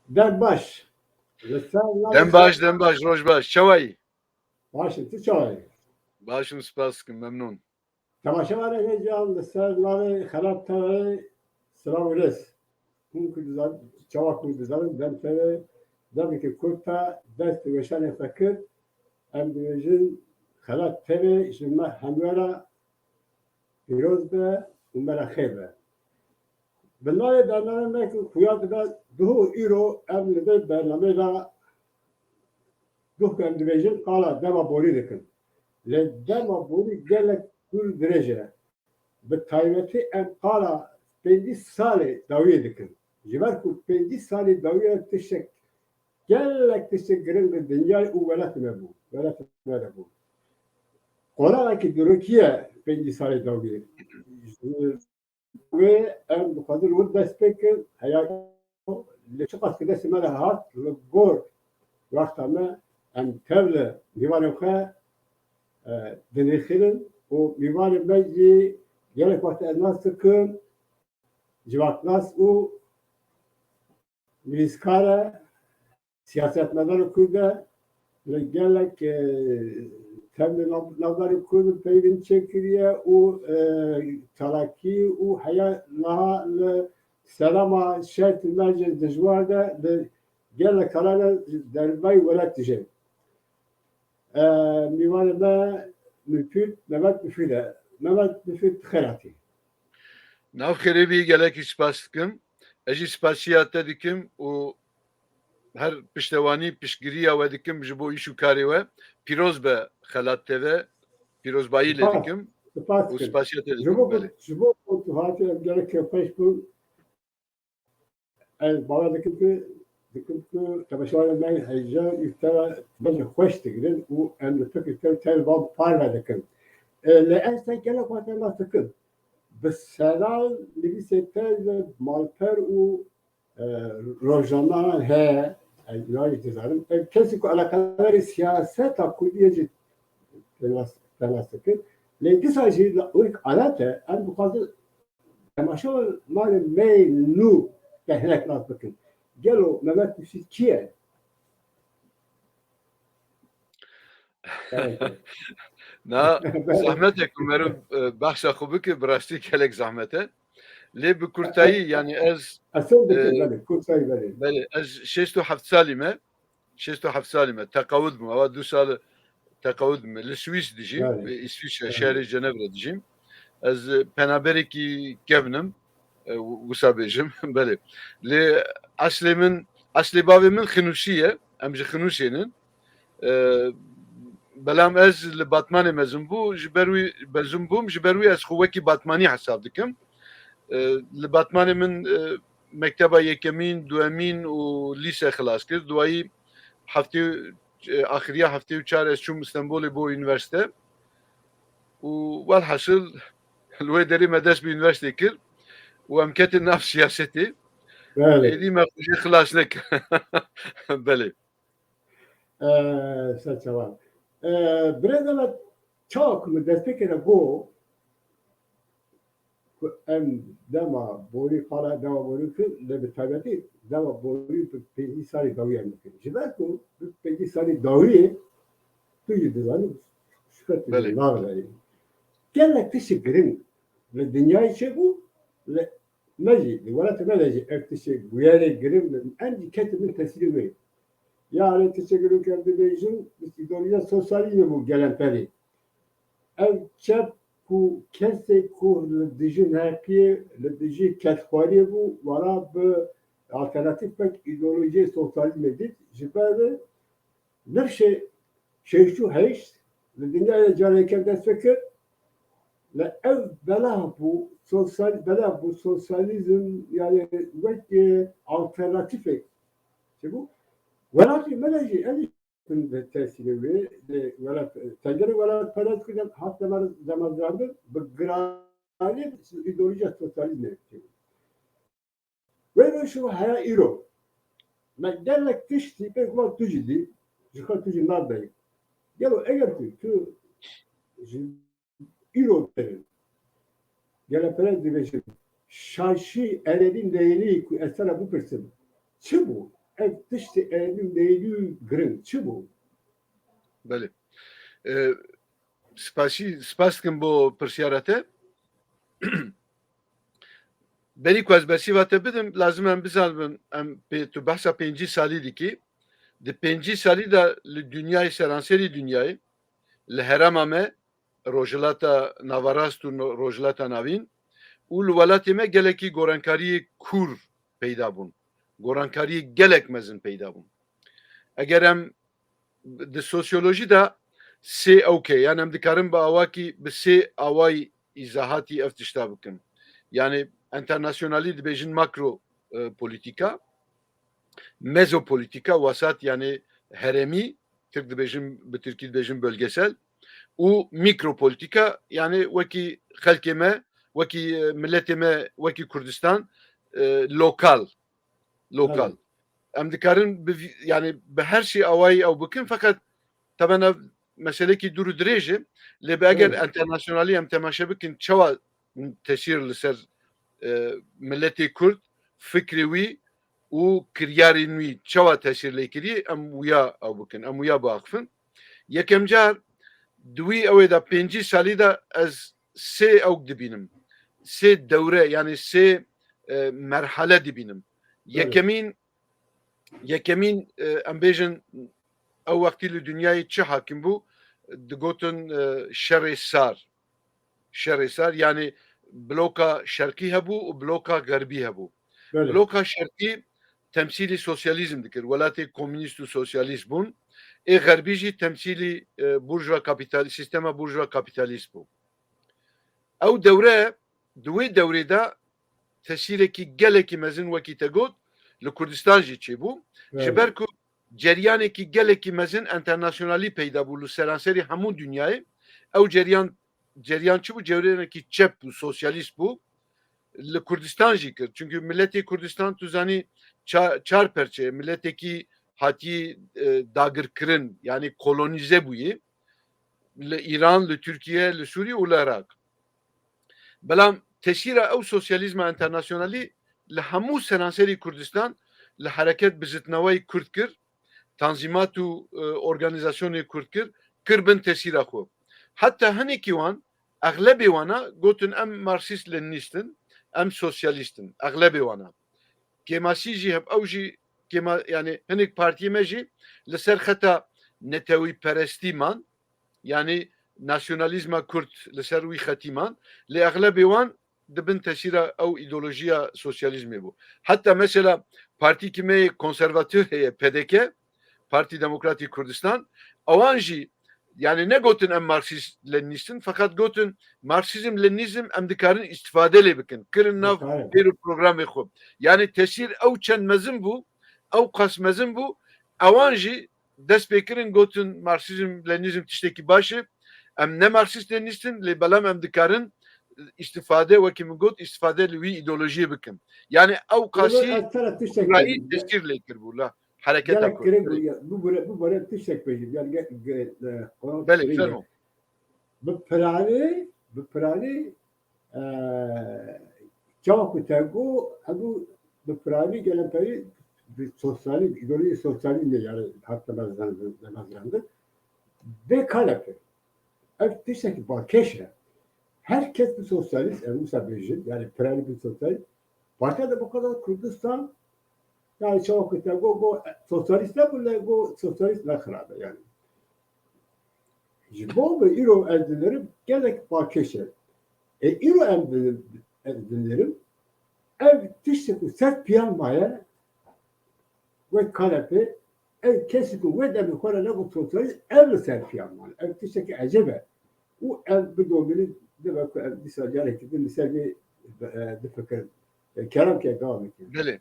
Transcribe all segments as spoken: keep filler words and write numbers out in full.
Dem baş. Li ser navê Dem baş, dem baş, roj baş. Çawa yî? Baş im, tu çawa yî? Baş im, spas dikim, memnûn. Temaşevanê hêja, li ser navê Xelat T V silav û rêz. Hûn ku dizan-, çawa ku dizanin, Dem T V demeke kurt e dest bi weşanê xwe kir. Em dibêjin Xelat T V ji me hemû re pîroz be û me re xêr be. Bi navê bername me ku xuya dibe duh û îro em li vê bernameyê de duh em dibêjin qala dema borî dikin. Lê dema borî gelek dûr dirêj e. Bi taybetî em qala pêncî salê dawiyê dikin. Ji ber ku pêncî salê dawiyê tiştek gelek tiştek giring li dinyayê û welatê me bû. Welatê me de bû. Qonaxekî dîrokî ye pêncî salê dawiyê. Wê em dixwazin wir dest pê kin, heya lê çiqas ki destê me de hat, li gor wexta me em tev li mîvanên xwe, e, dinirxînin û mîvanê me jî gelek wexta ez nas dikim, civaknas û nivîskar e, siyasetmedar û Kurd e, li gelek, e, tevlî nav-, navdarên Kurd peyvên çêkiriye û, e, çalakî û heya niha li serema şert û mercên dijwar de li gelek karan de dervayî welat dijî. E, mîvanê me Mifîd, Mehmet Mifîd e. Mehmet Mifîd, xêr hatî. Nav xêrê bî, gelekî spas dikim. Ez jî spasiya te dikim û her piştewanî, piştgiriya we dikim ji bo îş û karê we. Pîroz be Xelat T V, pîrozbayî lê Spas, dikim spas û dikim. Spasiya te Ji dikim, bo ku, belê. Ji bo ku tu hatî, em gelek kêfxweş bûn. Ez bawer dikim ku, dikim ku temaşevanên me hêja î te re belê xweş digirin û em li fikir te, te van parve dikin. E, lê ez te gelek wexta nas dikim. Bi sedan nivîsê te li malper û, e, rojnameyan heye, ez niha jî dizanim. Ev kesî ku eleqedarê siyaseta kurdî ye jî te nas, te nas dikin. Lê dîsa jî wek adet e, em dixwazin temaşevanê me nû te hinek nas bikin. Gelo Mehmet Mifîd kî ye? Evet. Na, zehmet e ku meriv, e, behsa xwe bike, bi rastî gelek zehmet e. Lê bi kurtayî, E, e, yanî ez, Esil dike, e, belê, kurtayî belê. Belê, ez şêst û heft salî me, şêst û heft salî me, teqawid bûm. Ewa du sal teqawid bûm. Li Swîs dijîm, Belê. Li Îsviçre, Belê. Şehrê Cenevre dijîm. Ez, e, penaberekî kevn im, e, wisa bêjim, belê. Lê eslê min, eslê bavê min Xinûsî ye, em ji Xinûsê nin. E, belam ez li Batmanê mezin bû, ji ber wî mezin bûm, ji ber wî ez xwe wekî Batmanî hesab dikim. E, li Batmanê min, e, mekteba yekemîn, duemîn û lîse xilas kir. Duayî heftê, e, axiriya heftê û çar ez çûm Stenbolê bo unîversîte. Û welhasil li wê derê me dest bi unîversîtê kir û em ketin nav siyasetê. Belê. Êdî me xwe jê xilas nekir. Belê. Ee, ser çavan. Ee, birêz Demet, çawa ku min destpêkê de got ku em dema borî, qala dema borî kir, lê bi taybetî dema borî bi pêncî salî dawî em dikin. Ji ber ku bi pêncî salî dawî tu jî dizanî, şiketî Belê. Naxleyî. Gelek tiştê giring li dinyayê çêbû, li me jî, li welatê me de jî ev tiştê bûyerê giring, em jî ketin tesîrê wê. Yanî tiştê giring em dibêjin, îdeolojiya sosyalîzmê bû gelemperî. Ev çep ku kesê ku li dijî neheqiyê, li dijî kedxwariyê bû, wana bi alternatîfek îdeolojiyê sosyalîzmê dît, ji ber nifşê şêst û heşt li dinyayê careke dest pê kir, li ev bela bû, sosyal-, bela bû sosyalîzm, yani wek, e, alternatîfek. Çi bû? Welatê me de jî, em jî bi tesîrê wê, de welat, tengerê welatperest kirin, hat dema, dema zarandin, bi giranî îdeolojiya sosyalîzmê. Wê roj û heya îro me gelek tiştî pê ku tu jî dî, ji xwe tu jî nav dayî. Gelo eger ku tu ji îro derin, gelepere dibêjin, şaşî erêdî neyînî ku ez te re bipirsim, çi bû? Ev tiştê êdî neyî giring çi bû? Belê. E, spasî, spas dikim bo pirsiyara te. Berî ku ez bersiva te bidim, lazim em bizanibin, em pê, tu behsa pêncî salî dikî. Di pêncî salî de li dinyayê, seranserî dinyayê, li herêma me, Rojhilata Naverast û no-, Rojhilata Navîn û li welatê me gelekî gorankariyê kûr peyda bûn. Gorankariyê gelek mezin peyda bûn. Eger em di sosyolojî de sê ewke, yani em dikarin bi awakî, bi sê awayî îzahatî ev tişta bikin. Yani enternasyonalî dibêjin makro, e, polîtîka, mezopolitîka, wasat, yani herêmî, Tirk dibêjin, bi Tirkî dibêjin bölgesel, û mîkropolîtîka, yani wekî xelkê me, wekî, e, miletê me, wekî Kurdistan, e, lokal. Lokal. Evet. Em dikarin bi vî-, yani bi her şey awayî ew bikin, feqet teben ev meselekî dûr û dirêj e. Lê bi eger Evet. enternasyonalî em temaşe bikin, çawa tesîr li ser, e, miletê Kurd, fikrê wî û kiryarên wî çawa tesîr lê kiriye, em wiya ew bikin, em wiya biaxifin. Yekem car di wî ewê de pêncî salî de ez sê ewk dibînim. Sê dewre, yani sê, e, merhale dibînim. Evet. Yekemîn, yekemîn, e, em bêjin, ew wextî li dinyayê çi hakim bû? Digotin, e, şerê sar. Şerê sar, yani bloka şerqî hebû û bloka xerbî hebû. Belê. Bloka şerqî temsîlî sosyalîzm dikir. Welatê komünîst û sosyalîst bûn. Ê xerbî jî temsîlî, e, burjuwa kapital-, sîstema burjuwa kapîtalîst bû. Ew dewre, di wê dewrê de tesîrekî gelekî mezin, wekî te got, li Kurdistan jî çêbû. Ji Evet. ber ku ceryanekî gelekî mezin enternasyonalî peyda bû li seranserî hemû dinyayê. Ew ceryan, ceryan çi bû? Ceryanekî çep bû, sosyalîst bû. Li Kurdistan jî kir. Çünkü miletê Kurdistan, tu zanî, ça-, çar perçe ye. Miletekî hatî, e, dagirkirin, yani kolonîze bûyî. Li Îran, li Tirkiye, li Sûriye û li Iraq. Belam tesîra ew sosyalîzma enternasyonalî li hemû seranserî Kurdistan, li hereket bizitinawayî Kurd kir, tanzîmat û, e, organîzasyonê Kurd kir, kir bin tesîra xwe. Heta hinekî wan, exlebê wana gotin, em marksîst-lenînîst in, em sosyalîst in. Exlebê wana. Kêmasî jî heb, ew jî kêma-, yani hinek partiyê me jî li ser xeta netewîperestî man, yani nasyonalîzma Kurd li ser wî xetî man. Lê exlebê wan di bin tesîra ew îdeolojiya sosyalîzmê bû. Heta mesela partîkî me yê konservatör heye, P D K, Partî Demokratî Kurdistan, ewan jî, yani negotin em marksîst-lenînîst in, feqet gotin marksîzm-lenînîzm em dikarin îstîfade lê bikin. Kirin nav Dikare. pêr û programê xwe. Yani tesîr ew çend mezin bû, ew qas mezin bû, ewan jî dest pê kirin, gotin marksîzm-lenînîzm tiştekî baş e. Em ne marksîst-lenînîst in, lê belam em dikarin îstîfade, wekî min got, îstîfade li wî îdeolojiyê bikin. Yani ew qasî Bunu ez sana tiştek burayî vereyim. tesîr lê kiribû la hereketa Gelek Kurd. Kirin Belê. bu ya, bu böyle, bu böyle tiştek vereyim. Yani ge-, ge-, e, ona Belê, söyleyeyim. fermo. Bi piranî, bi piranî, e, çawa ku te got, hemû bi piranî gelemperî bi sosyalî, îdeolojî sosyalî ne yani hatta ben zandım, ben zandım. Ve kanepe. Ev tiştekî balkêş e. Herkes bi sosyalîst, ev wisa bêjin, yani piranî bi sosyalîst. Partiya Demokrat Kurdistan, yani çawa ku te got, got, sosyalîst ne bû, ne got, sosyalîst ne xirab e yani. Ji bo min îro ez dinerim gelek balkêş e. E, îro em din-, ez dinerim, ev tiştek ku ser piyan maye, wek kanepe, ev kesî ku wê demê xwe re negot sosyalîst, ev li ser piyan mane. Ev tiştekî ecêb e. Û ev bi domînin dime ku ev dîsa carekî din li ser vê, e, difikirin. E, kerem ke devam bikin. Belê.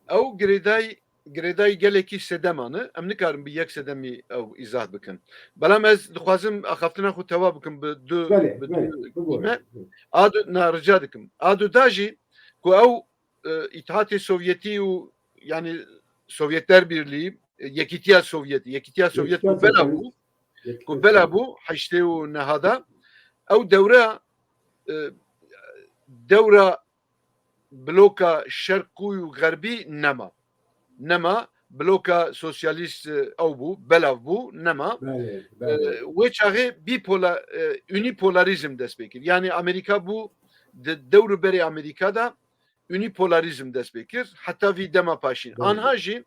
Ew girêdayî, girêdayî gelekî sedeman e. Em nikarin bi yek sedemî ew îzah bikin. Belam ez dixwazim axaftina xwe tewa bikim bi du, Belê, bi du belê, bibore. dîme. A du, na, rica dikim. A du da jî ku ew, e, Îtihatê Sovyetî û, yani, Sovyetler Birliği, e, Yekîtiya Sovyetî, Yekîtiya Sovyet Yekîtiya ku bela Sovyetî. bû, Yekîtiya ku bela Sovyetî. bû, heştê û neha da. Ew dewra, e, dewra bloka şerqû û xerbî nema. Nema, bloka sosyalîst, e, ew bû, belav bû, nema. Belê, E, belê. Wê çaxê bipola, e, unîpolarîzm dest pê kir. Yanî Amerîka bû di dewr û berê Amerîka de unîpolarîzm dest pê kir. Heta vî dema paşîn. Belê. Anha jî,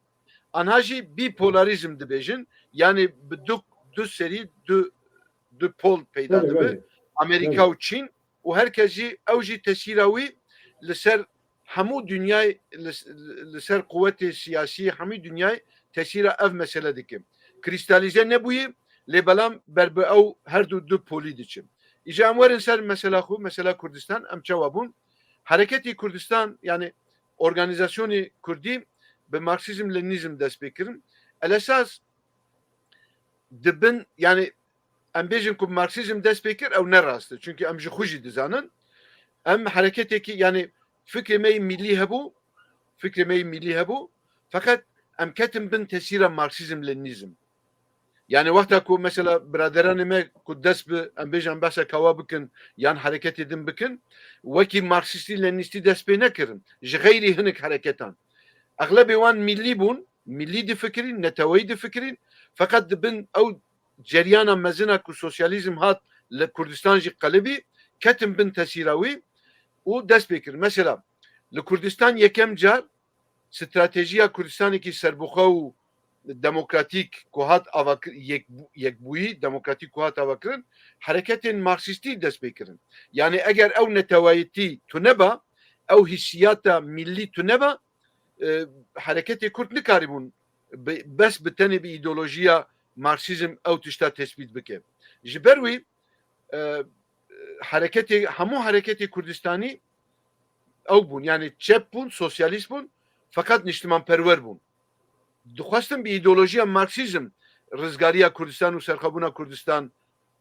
anha jî bipolarîzm dibêjin. Yanî bi du, du serî, du, du pol peyda Belê, dibe. belê. Amerîka Belê. û Çîn û her kes jî, ew jî tesîra wî li ser hemû dinyayê, li, li ser quwetê siyasî hemî dinyayê tesîra ev mesele dike. Krîstalîze nebûyî, lê belam ber bi ew her du, du polî diçe. Îja em werin ser mesela xwe, mesela Kurdistan, em çawa bûn? Hereketê Kurdistan, yanî organîzasyonê Kurdî bi Marksîzm Lenînîzm dest pê kirin. Elesas dibin, yanî em bêjin ku Marksîzm dest pê kir, ew ne rast e. Çunkî em ji xwe jî dizanin. Em hereketekî, yanî fikrê me yê mîlî hebû, fikrê me yê mîlî hebû, feqet em ketin bin tesîra Marksîzm Lenînîzm. Yanî wexta ku mesela biraderanê me ku dest bi, em bêjin, behsa kawa bikin yan hereketê din bikin, wekî Marksîstî Lenînîstî dest pê nekirin. Ji xeyrî hinek hereketan. Exlebê wan mîlî bûn, mîlî difikirîn, neteweyî difikirîn, feqet di bin ew ceryana mezina ku sosyalîzm hat li Kurdistan jî qelibî, ketin bin tesîra wî û dest pê kirin. Mesela li Kurdistan yekem car stratejiya Kurdistanekî serbixwe û demokratîk ku hat ava kir-, yek-, yekbûyî demokratîk ku hat ava kirin, hereketên Marksîstî dest pê kirin. Yanî eger ew netewayîtî tuneba, ew hîsiyata mîlî tuneba, e, hereketê Kurd nikarîbûn bi, bes bi tenê bi îdeolojiya Marksîzm ew tişta tespît bike. Ji ber wî, e, hereketê, hemû hereketê Kurdistanî ew bûn, yanî çep bûn, sosyalîst bûn, feqet niştimanperwer bûn. Dixwestin bi îdeolojiya Marksîzm rizgariya Kurdistan û serxwebûna Kurdistan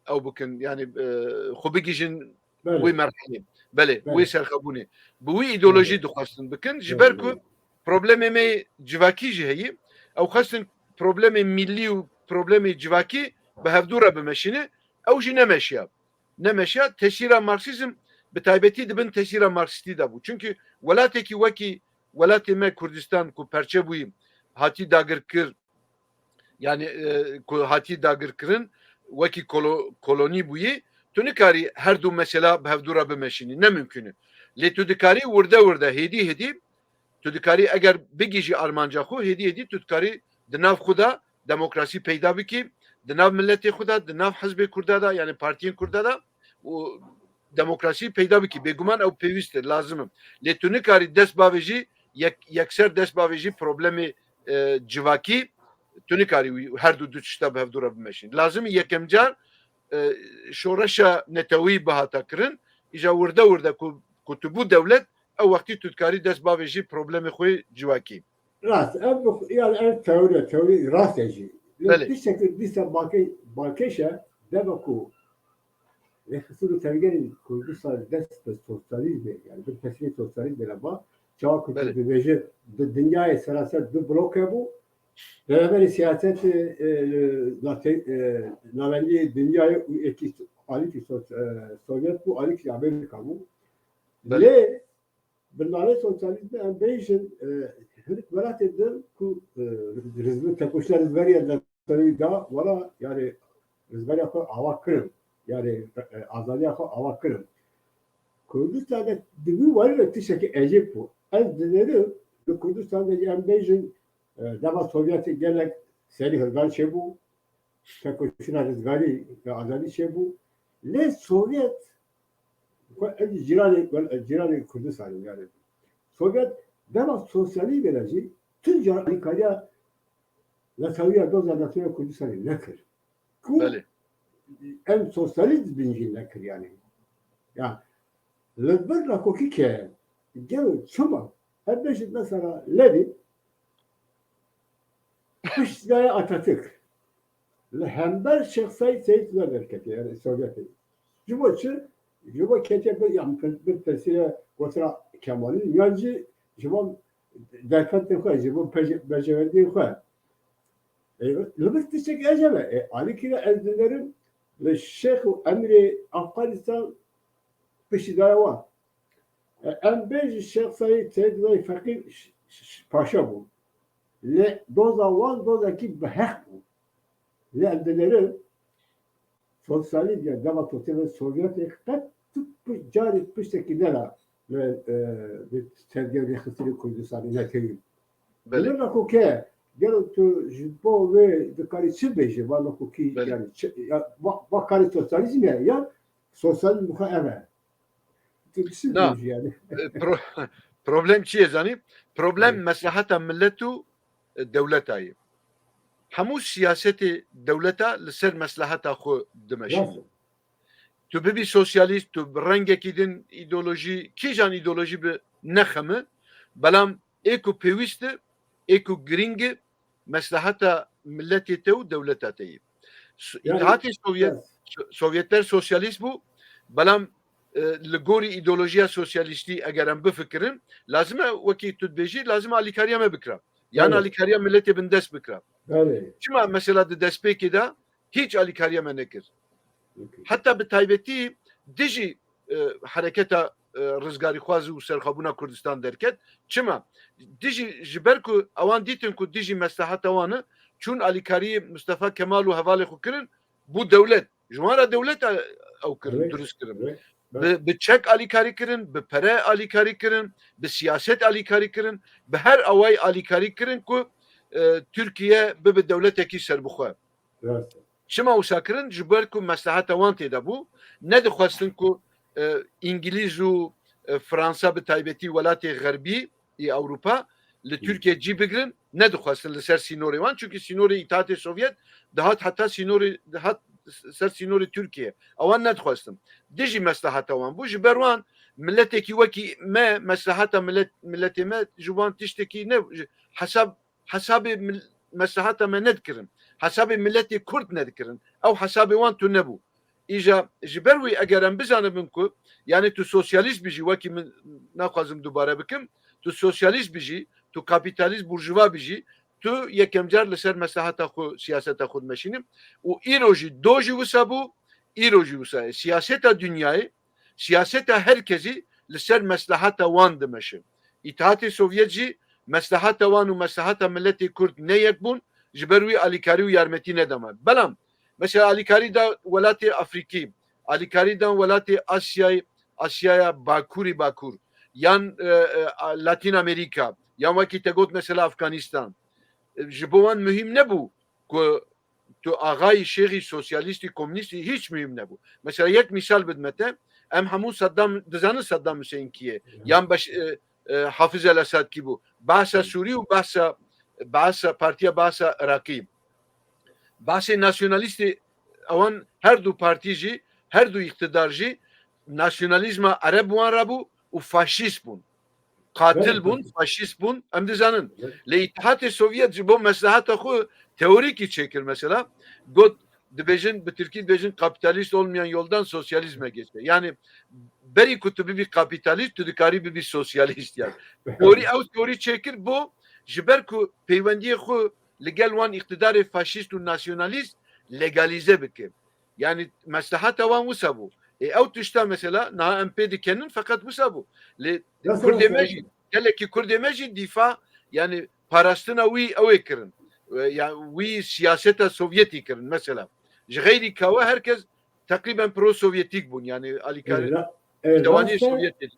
ew bikin, yanî, e, xwe bigihîjin Belê. wê merhelê. Belê, Belê. wê serxwebûnê. Bi wî îdeolojî Belê. Dixwestin bikin. Ji Belê, ber ku belê. problemê me civakî jî heye. Ew xwestin problemê mîlî û problemê civakî bi hevdû re bimeşîne. Ew jî nemeşiya. Nemeşiya. Tesîra Marksîzm bi taybetî di bin tesîra Marksîstî de bû. Çunkî welatekî wekî welatê me Kurdistan ku perçe bûyî, hatî dagirkir, yanî, e, ku hatî dagirkirin, wekî kolo-, kolonî bûyî, tu nikarî her du mesela bi hevdû re bimeşînî. Ne mimkun e. Lê tu dikarî wirde wirde, hêdî hêdî, tu dikarî eger bigihîjî armanca xwe, hêdî hêdî tu dikarî di nav xwe de demokrasî peyda bikî, di nav miletê xwe de, di nav hizbê Kurda de, yanî partiyên Kurda de û demokrasî peyda bikî. Bêguman ew pêwîst e, lazim e. Lê tu nikarî dest bavêjî, yek-, yekser dest bavêjî problemê, e, civakî, tu nikarî wî her du, du tişta bi hevdû re bimeşîn. Lazim e yekem car, e, şoreşa netewî bihata kirin, îja wirde wirde ku, ku tu bû dewlet, ew wextî tu dikarî dest bavêjî problemê xwe civakî. Rast, ev bi-, yani ev teori, teori rast e jî. Lê Belê. Tiştekî dîsa balkê-, balkêş e, dema ku Rêxistin û tevgerên Kurdistan dest bi sosyalîzmê, yani bir tesîrê sosyalîzmê re ba, çawa ku tu Belê. dibêje di dinyayê seraser du bloke bû, beraberî siyasetê, e, nate-, e, navendî dinyayê û êkî alîkî so-, e, Sovyet bû, alîkî Amerîka bû. Belê. Lê bi navê sosyalîzmê em bêjin, e, hinek welatê din ku, e, rizmi tekoşîna rizgariya netewî da, wala, yani, rizgariya xwe ava kirin. Yani, e, azadiya xwe ava kirin. Kurdistanê di wî warî de tiştekî ecêb bû. Ez dinêrim, li Kurdistanê em bêjin, e, dema Sovyetê gelek serî hizgan çêbû, tekoşîna rizgarî ve azadî çêbû. Lê Sovyet, ku ez cîranê, cîranê Kurdistanê, yani. Sovyet dema sosyalîzmê de jî tu car alîkariya netewiya doza netewiya Kurdistanê nekir. Ku Belê. em sosyalîst bin jî nekir yani. Ya, li vir nakokî ke gel çima? Em bêjin mesela Lenin pişt daye Atatürk. Li hember Şêx Seîd Seîd ve derketiye, yani Sovyetê. Ji bo çi? Ji bo ketiye bir, yani bir, bir tesîre gotina Kemalî, yan jî ji bo derfetên xwe, ji bo pece-, becewendiyên xwe. E, li vir tiştek ecêb e. E, alîkî de ez dinêrim, li Şêx û Emîrê Afganistan piştî daye wan. E, em bêjin Şêx Seîd, Seîd Zayî Feqî ş-, ş-, ş-, paşa bû. Lê doza wan dozekî bi heq bû. Lê em dinêrin sosyalîzm ya dema totê ve Sovyetê qet tu pi-, carê piştekî nera li, e, bi sergê rêxistinê Kurdistanê nekewî. Belê. Li Nakoke, gelo tu ji bo wê dikarî çi bêjî? Va Nakokî, Belê. Yani çi, ya, va, va karê sosyalîzm ya, ya sosyalîzm bu ev e. Tu çi Na, bêjî yani? e, pro-, problem çi ye zanî? Problem Evet. meslaheta millet û, e, dewleta ye. Hemû siyasetê dewleta li ser meslaheta xwe dimeşîne. Nasıl? Tu bibî sosyalîst, tu bi rengekî din îdeolojî, kîjan îdeolojî bi nexemi, belam ê ku pêwîst e, ê ku girîng e, meslaheta miletê te û dewleta te ye. S-, Yani, Îtihatê Sovyet, evet. So-, Sovyetler sosyalîst bû, belam, e, li gorî îdeolojiya sosyalîstî eger em bifikirin, lazim e, wekî tu dibêjî, lazim e alîkariya me bikira. Yan Evet. alîkariya miletê bindest bikira. Evet. Çima mesela di destpêkê de hiç alîkariya me nekir? Okey. Heta bi taybetî dijî, e, hereketa, e, rizgarîxwaz û serxwebûna Kurdistan derket. Çima? Dijî, ji ber ku ewan dîtin ku dijî mesleheta wan e, çûn alîkarî Mustafa Kemal û hevalê xwe kirin, bû dewlet. Ji wan re dewlet, e, ew kirin, Evet. durust kirin. Evet. Evet. Bi, bi çek alîkarî kirin, bi pere alîkarî kirin, bi siyaset alîkarî kirin, bi her awayî alîkarî kirin ku, e, Tirkiye bibe dewletekî serbixwe. Rast e. Çima wisa kirin? Ji ber ku mesleheta wan tê de bû. Nedixwestin ku, e, Îngilîz û, e, Fransa, bi taybetî welatê Xerbî ê Ewropa li Hı. Tirkiye cî bigirin, nedixwestin li ser sînorê wan. Çunkî sînorê Îtihatê Sovyet dihat heta sînorê, dihat ser sînorê Tirkiye. Ewan nedixwestin. Dijî mesleheta wan bû. Ji ber wan miletekî wekî me, mesleheta milet, miletê me ji wan tiştekî ne, ji hesab hesabê mil-, meslehata me nedikirin. Hesabê miletê Kurd nedikirin. Ew hesabê wan tu nebû. Îja ji ber wî eger em bizanibin ku, yani tu sosyalîst bijî, wekî min naxwazim dubare bikim, tu sosyalîst bijî, tu kapîtalîst burjuva bijî, tu yekem car li ser meslehata xwe, siyaseta xwe dimeşînî. Û îro jî, do jî wisa bû, îro jî wisa ye. Siyaseta dinyayê, siyaseta her kesî li ser meslehata wan dimeşe. Îtihatê Sovyet jî meslehata wan û meslehata miletê Kurd ne yek bûn, ji ber wî alîkarî û yarmetî nedame. Belam, mesela alîkarî da welatê Afrîkî, alîkarî da welatê Asyayê, Asyaya Bakurî Bakur, yan, e, e, Latîn Amerika, yan wekî te got mesela Afganistan. E, ji bo wan muhîm nebû ku tu axayî şêxî sosyalîstî, komûnîstî hiç muhîm nebû. Mesela yek mîsal bidime te, em hemû Saddam, dizanin Saddam Hussein kî ye? Hı. Yan beş, e, e, Hafiz el-Esad kî bû? Behsa Hı. Sûrî û behsa, behsa, Partiya Behsa Iraqî. Behsê nasyonalîstê ewan her du partî jî, her du îqtidar jî nasyonalîzma Ereb wan re bû û faşîst bûn. Qatil Evet, bûn, evet. faşîst bûn, em dizanin. Evet. Lê Îtihatê Sovyet ji bo mesleheta xwe teorîkî çêkir mesela. Got, dibêjin, bi tirkî dibêjin, "Kapitalist olmayan yoldan sosyalizme geçme." Yani berî ku tu bibî kapitalîst, tu dikarî bibî sosyalîst yani. Teorî, ew teorî çêkir bo, ji ber ku peywendiyê xwe li gel wan îqtidarê faşîst û nasyonalîst legalîze bike. Yani mesleheta wan wisa bû. Ê, ew tişta mesela niha em pê dikenin, feqet wisa bû. Lê Nasıl Kurdê me olsa? jî, gelekî Kurdê me jî dîfa, yani parastina wî ew ê kirin. E, ya wî siyaseta Sovyetî kirin mesela. Ji xeyrî kawe her kes teqrîben pro-sovyetîk bûn. Yani alîkar Evet, ra-, evet, piştewaniyê rast e, Sovyetê.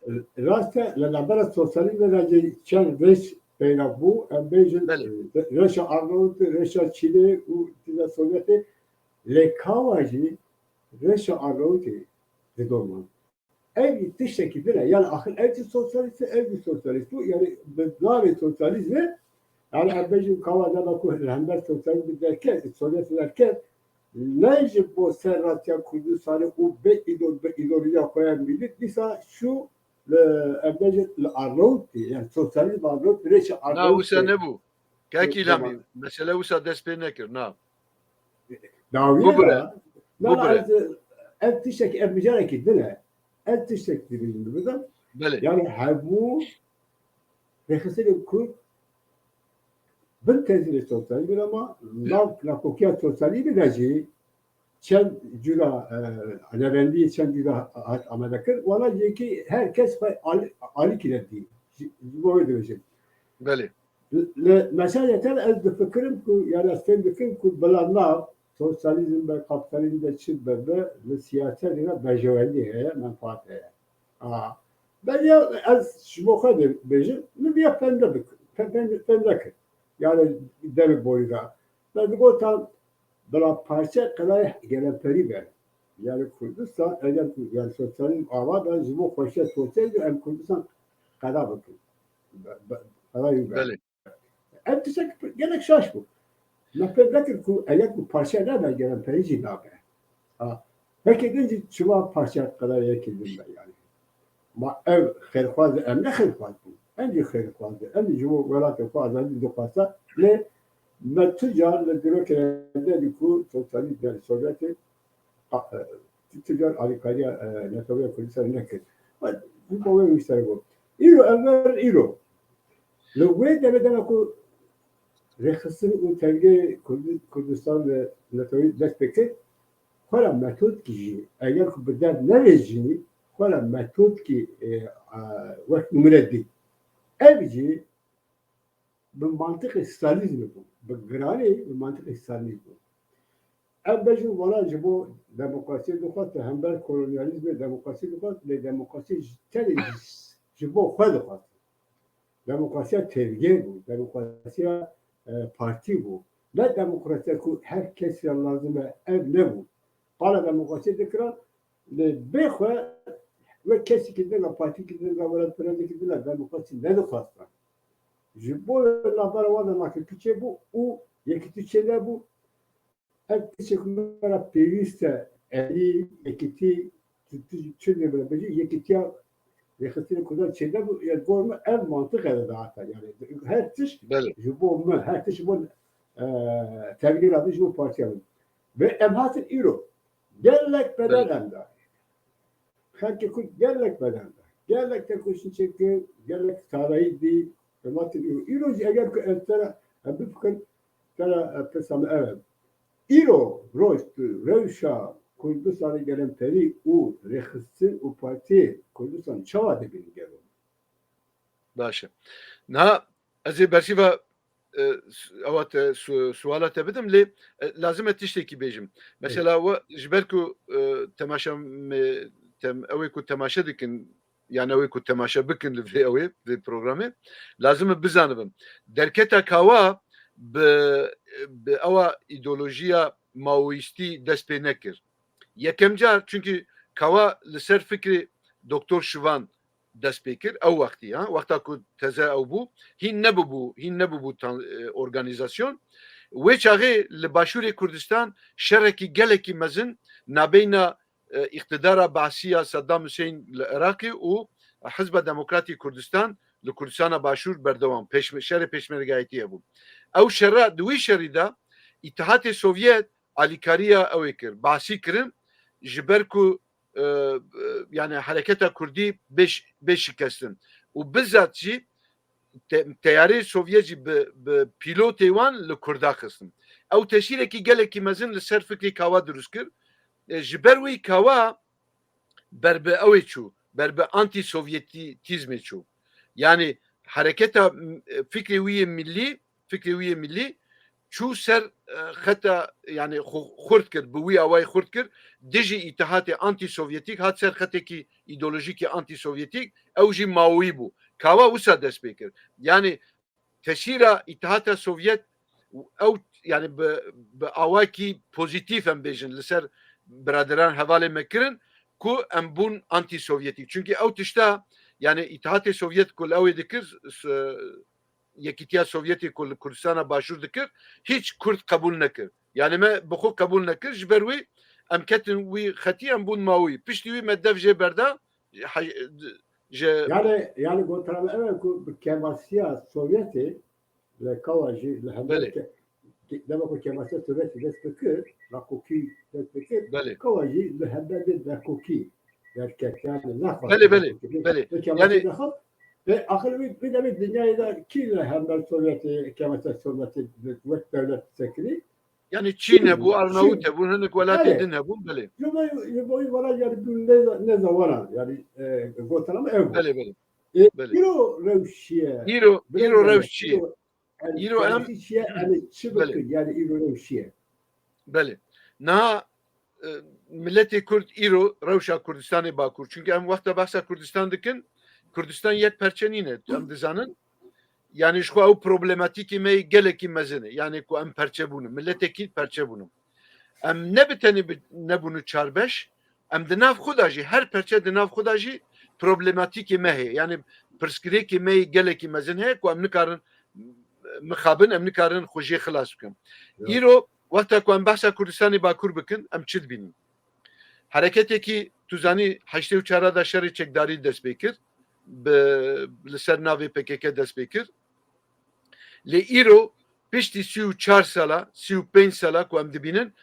rast e, li navbera sosyalîzmê de jî çend rêş peyda bû, em bêjin, Belê. e, rêşa Arnavutê, rêşa Çînê û dîna Sovyetê. Lê kawa jî rêşa Arnavutê di dor man. Ev tiştekî din e. Yani axir ev jî sosyalîst e, ev jî sosyalîst bû. Yani bi navê sosyalîzmê, yani em bêjin kawa dema ku li hember sosyalîzm derket, Sovyet derket, ne ji bo ser ratiya Kurdistanê û bi îdo-, bi îdeolojiya xwe ya milî, dîsa şu li, em bêjin li Arnavutê, yani sosyalîzm Arnavutê, rêşa Na, Arnavutê. wisa nebû. Kek Îlhamî, Tamam. mesele wisa dest pê nekir, na. Dawî Bubire. ne? Na, Bubire. ez, ev tiştekî, ev mijarekî din e. Ev tiştekî din bidim. Belê. Yani hemû rêxistinên Kurd bin tezîrê sosyalî bin ama Belê. nav nakokiya sosyalî bide jî çend cura, e, nevendî çend cura hat amade kir. Wala yekî her kes xwe al-, alîkî de dî. Ji, ji bo wê dibêjin. Belê. Li meselê te de ez difikirim ku, yani ez fêm dikim ku bila nav sosyalizm be, kapitalizm be, çi be be, li siyasetê de berjewendî heye, menfaat heye. A, ben ya ez ji bo xwe de bêjim, min viya fêm nebik-, fêm, fêm, fêm nekir. Yani demê borî de. Me digotan bila parçe qedayê gelemperî be. Yani Kurdistan, eger ku, yani sosyalizm ava be, ji bo xweşiya sosyalî em Kurdistan qeda bikin. Be-, be-, qedayî be. Belê. Ev tiştek gelek şaş bû. Me fêm nekir ku eger ku parçe nebe, gelemperî jî nabe. Ha, yekê din jî çima parçe qedayê yekê din be yani. Ma ev xêrxwaz e, em ne xêrxwaz bûn. Em jî xêrxwaz e. Em jî ji bo welatê xwe azadî dixwaze. Lê me tu car li dîrokê de dî ku sosyalîst, yani Sovyetê, a, e, tu, tu car alîkariya, e, Neteweyê Kurdistanê nekir. Ji bo wê wî ser bû. Îro, ev ver îro. Li wê demê dema ku rêxistin û tevgê Kurdi-, Kurdistan li Neteweyê dest pê kir, xwe re metodkî jî, eger ku bi dev neve jî, xwe re metodkî, e, e, wek nimûne dî. Ev jî bi mantiqê Stalînê bû. Bi giranî bi mantiqê Stalînê bû. Ev bejin wana ji bo demokrasiyê dixwest, hember kolonyalîzmê demokrasiyê dixwest, lê demokrasiyê ji tenê ji, ji bo xwe dixwest. Demokrasiya tevgê bû, demokrasiya, e, partî bû. Ne demokrasiya ku her kesî re lazim e, ev nebû. Qala demokrasiyê dikiran, lê bê xwe wek kesekî din re, partîkî din re, welatperestîkî din re demokrasî nedixwestin. Ji bo navbera wan de nakekî çêbû û yekîtî çênebû. Ev tiştek me re pêwîst e, erî, yekîtî, tu, tu, çi dê bire bêjî, yekîtiya rêxistinê Kurdan çênebû, ya gor min ev mantiq e didihata. Yani her tişt Belê. ji bo min, her tişt ji bo, e, tevgera min, ji bo partiya min. Ve em hatin îro. Gelek Belê. bedel em da. Xelkê Kurd gelek bedel da. Gelek tekoşîn çêkir, gelek tarayî dî, em hatin îro. Îro jî eger ku em te re, em bifikirin, te re, e, pirsa min ev e. Îro roj tu rewşa Kurdistanê gelemperî û rêxistin û partiyê Kurdistan çawa dibînî gelo? Baş e. Niha ez ê bersîva, e, s-, ewa te, su-, suala te bidim, lê, e, lazim e tiştekî bêjim. Mesela we, ji ber ku, e, temaşe me, tem-, ew ê ku temaşe dikin, yani ew ê ku temaşe bikin li vê ew ê, vê programê, lazim e bizanibin. Derketa Kawa bi, bi ewa îdeolojiya maoîstî dest pê nekir. Yekem car, çunkî Kawa li ser fikrê Doktor Şivan dest pê kir, ew wextî, ha, wexta ku teze ew bû, hîn nebûbû, hîn nebûbû tan-, e, organîzasyon. Wê çaxê li Başûrê Kurdistan şerekî gelekî mezin nabeyna, e, îqtidara Be'sî ya Saddam Hussein li Iraqê û Hizba Demokratî Kurdistan li Kurdistana Başûr berdewam, pêşme-, şerê pêşmergayetî hebû. Ew şera, di wî şerî de Îtihatê Sovyet alîkariya ew ê kir, Be'sî kirin, ji ber ku, e, e, yani hereketa Kurdî bê ş-, bê şikestin. Û bizat jî te-, teyarê Sovyet jî bi, bi pîlotê wan li Kurda xistin. Ew tesîrekî gelekî mezin li ser fikrê Kawa dirust kir. E, ji ber wî Kawa ber bi ew ê çû, ber bi antî-sovyetîzmê çû. Yani hereketa, m-, fikrê wî yê millî, fikrê wî yê millî çû ser, e, xeta, yani xu-, xurt kir, bi wî awayî xurt kir, dijî îtihatê antî-sovyetîk, hat ser xetekî îdeolojîkî antî-sovyetîk, ew jî Maoyî bû. Kawa wisa dest pê kir. Yani tesîra Îtihata Sovyet ew, yani bi, bi awakî pozîtîf em bêjin li ser biraderan hevalê me kirin ku em bûn antî-sovyetîk. Çunkî ew tişta, yani Îtihatê Sovyet ku li ew ê dikir, s-, Yekîtiya Sovyetê ku li Kurdistana Başûr dikir, hîç Kurd qebûl nekir. Yani me bi xwe qebûl nekir, ji ber wî em ketin wî xetî, em bûn Maoyî. Piştî wî me dev jê berda, he-, ji Yani, yani gotina me ew e ku bi kêmasiya Sovyetê li Kawa jî li hember Belê. ke-, ke-, dema ku kêmasiya Sovyetê dest pê kir, nakokî dest pê kir, Belê. Kawa jî li hember vê nakokî derket, yani nexwest Belê, belê, nakokî. belê. Vê kêmasiyê Yani nexwest. Ve axir wî, wî demê dinyayê de kî li hember Sovyetê, kêmasiya Sovyetê wek dewlet sekirî? Yani Çîn Çîn hebû, bû, Arnavut Çîn. hebûn, hinek welatê Belê. din hebûn, belê. Ji bo, ji bo wî welat yani bûn ne, ne zawaran, yani, e, gotina me ev bû. Belê, belê. E, Belê. Îro rewş çi ye? Îro, Birêz îro me, rewş çi ye? Îro, Îro em çi bikin, yani îro rewşiye. Belê. Niha e, miletê Kurd îro rewşa Kurdistanê Bakur. Çünkü em wexta behsa Kurdistan dikin, Kurdistan yek perçe nîne. Em dizanin. Yani ji xwe ew problematîkê me yê gelekî mezin e. Yani ku em perçe bûne. Miletekî perçe bûne. Em ne bi tenê bi, nebûne çar beş, em di nav xwe de jî, her perçe di nav xwe de jî problematîkê me heye. Yani pirsgirêkê me yê gelekî mezin heye ku em nikarin mixabin, em nikarin xwe jê xilas bikin. Ya. Îro wexta ku em behsa Kurdistanê Bakur bikin, em çi dibînin? Hereketekî, tu zanî, heştê û çar de şerê çekdarî dest pê kir, bi, li ser navê P K K dest pê kir. Lê îro piştî sî û çar sala, sî û pênc sala ku em dibînin,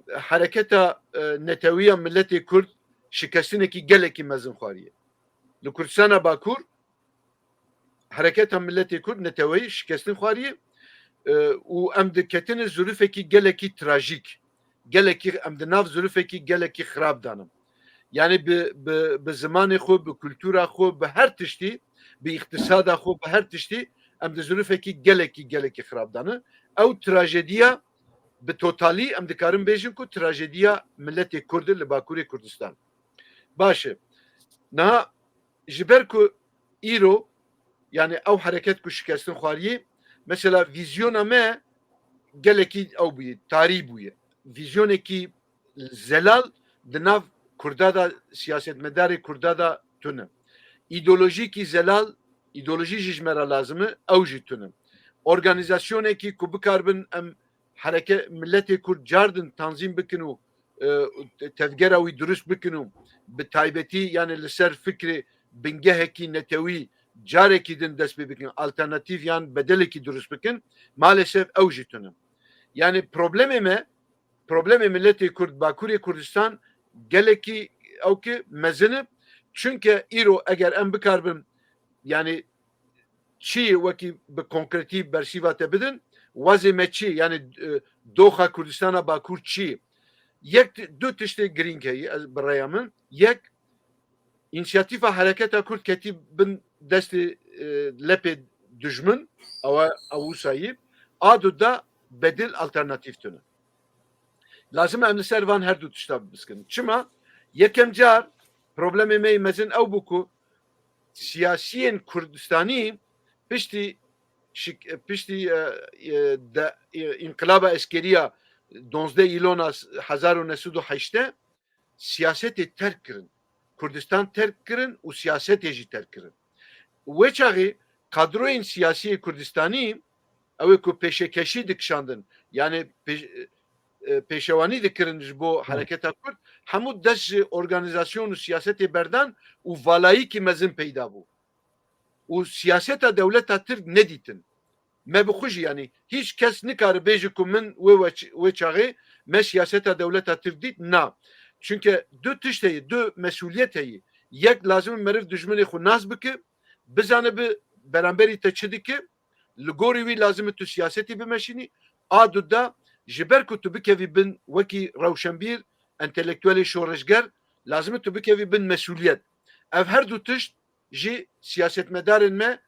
hereketa e, netewî ya miletê Kurd şikestinekî gelekî mezin xwariye. Li Kurdistana Bakur hereketa miletê Kurd neteweyî şikestin xwariye e, û em diketine zirûfekî gelekî trajîk. Gelekî, em di nav zirûfekî gelekî xirab danin. Yani bi, bi, bi zimanê xwe, bi kultura xwe, bi her tiştî, bi îqtisada xwe, bi her tiştî em di zirûfekî gelekî, gelekî xirab danin. Ew trajediya bi totalî em dikarin bêjin ku trajediya miletê Kurd e li Bakurê Kurdistan. Baş e. Niha ji ber ku îro, yani ew hereket ku şikestin xwariyê, mesela vîzyona me gelekî ew bûye, tarî bûye. Vîzyonekî zelal di nav Kurda da, siyasetmedarê Kurda da tune. Îdeolojîkî zelal, îdeolojî jî ji me re lazim e, ew jî tune. Organîzasyonekî ku bikaribin em hereke, miletê Kurd cardin tanzîm bikin û e, tevgera wî dirust bikin û bi taybetî, yani li ser fikrê bingehekî netewî carekî din dest pê bikin, alternatîf yan bedelekî dirust bikin, maalesef ew jî tune. Yani problemê me, problemê miletê Kurd, Bakurê Kurdistan gelekî ew ki mezin e. Çünkü îro eger em bikaribin, yani çi wekî bi konkretî bersîva te bidin, wazê me çi, yani e, doxa Kurdistana Bakur çi? Yek, du tiştê girîng heye, ez, bi rêya min. Yek, însiyatîfa Hereketa Kurd ketî bin destê e, lepê dijmin, ew e, ew wisa yî. A du da bedil, alternatîf tune. Lazim e em li ser van her du tişta biskin. Çima? Yekem car problemê me yê mezin ew bû ku siyasiyên Kurdistanî piştî şik-, piştî e, e, de, e, înqilaba eskeriya donzdeh îlona hezar û neh sed û heştê siyasetê terk kirin. Kurdistan terk kirin û siyasetê jî terk kirin. Wê çaxê kadroyên siyasiyê Kurdistanî, ew ê ku pêşekeşî dikişandin, yani pê-, e, pêşewanî dikirin ji bo Hı. Hereketa Kurd, hemû dest ji organîzasyon û siyasetê berdan û valayîkî mezin peyda bû. Û siyaseta dewleta Tirk nedîtin. Me bi xwe jî, yanî hîç kes nikare bêje ku min wê weç-, wê çaxê me siyaseta dewleta Tirk dît. Na. Çunke du tişt heye, du mesûliyet heye. Yek, lazim e meriv dijminê xwe nas bike, bizane bi beramberî te çi dike, li gorî wî lazim e tu siyasetî bimeşînî. A du da, ji ber ku tu bikevî bin wekî rewşenbîr, entelektuelê şoreşger, lazim e tu bikevî bin mesûliyet. Ev her du tişt ji siyasetmedarên me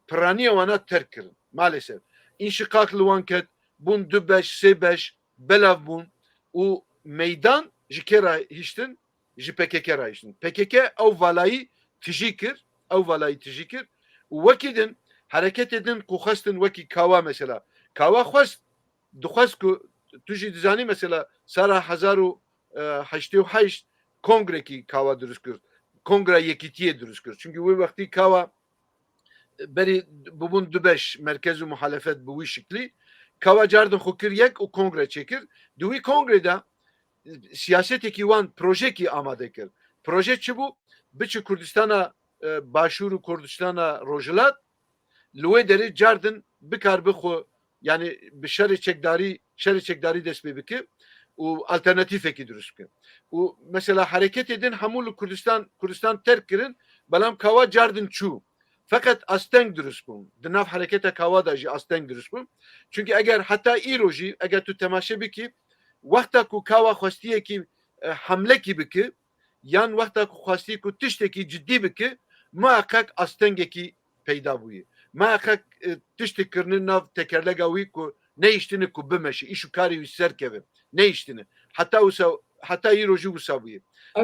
piraniya wana terk kirin. Maalesef. Înşiqaq li wan ket, bûn du beş, sê beş, belav bûn û meydan ji kê re hiştin? Ji P K K re hiştin. P K K ew valayî tijî kir, ew valayî tijî kir û wekî din hereketê din ku xwestin wekî Kawa mesela. Kawa xwest, dixwest ku tu jî dizanî mesela sala hezar û heştê û heşt kongrekî Kawa dirust kir. Kongra Yekîtiyê dirust kir. Çünkü wê wextî Kawa berî bibûn du beş, merkez û muhalefet bi wî şiklî. Kawa cardin xwe kir yek û kongre çêkir. Di wî kongrê de siyasetekî wan, projekî amade kir. Proje çi bû? Biçi Kurdistana e, Başûr û Kurdistana Rojhilat, li wê derê cardin bikaribe xwe, yani bi şerê çekdarî, şerê çekdarî dest pê bike û alternatîfekî dirust bike. Û mesela hereketê din hemû li Kurdistan, Kurdistan terk kirin, belam Kawa cardin çû. Feqet asteng dirust bûn. Di nav hereketa Kawa de jî asteng dirust bûn. Çünkü eger heta îro jî, eger tu temaşe bikî, wexta ku Kawa xwestiyekî e, hemlekî bike, yan wexta ku xwestî ku tiştekî cidî bike, muheqeq astengekî peyda bûye. Miheqeq, e, tiştê kirine nav tekerlega wî ku nehiştine ku bimeşe, îş û karê wî ser keve. Nehiştine. Heta wisa, heta îro jî wisa bûye.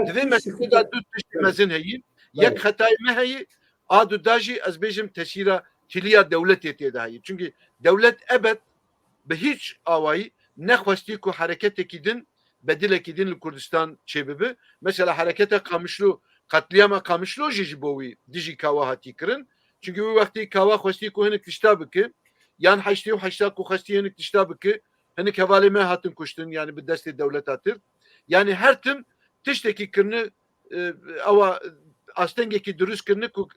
Di vê meselê de du tiştê mezin heye. Yek xetayê me heye, a du da jî ez bêjim tesîra tiliya dewletê tê de heye. Çunkî dewlet ebed bi hîç awayî nexwestî ku hereketekî din, bedilekî din li Kurdistan çêbibe. Mesela hereketa Qamişlo, qetlîama Qamişlo jî ji bo wî dijî Kawa hatî kirin. Çunkî wî wextî Kawa xwestî ku hinek tişta bike, yan heştê û heşta ku xwestî hinek tişta bike, hinek hevalê me hatin kuştin, yani bi destê dewleta Tirk. Yani her tim tiştekî kirine, e, ewa astengekî dirust kirine ku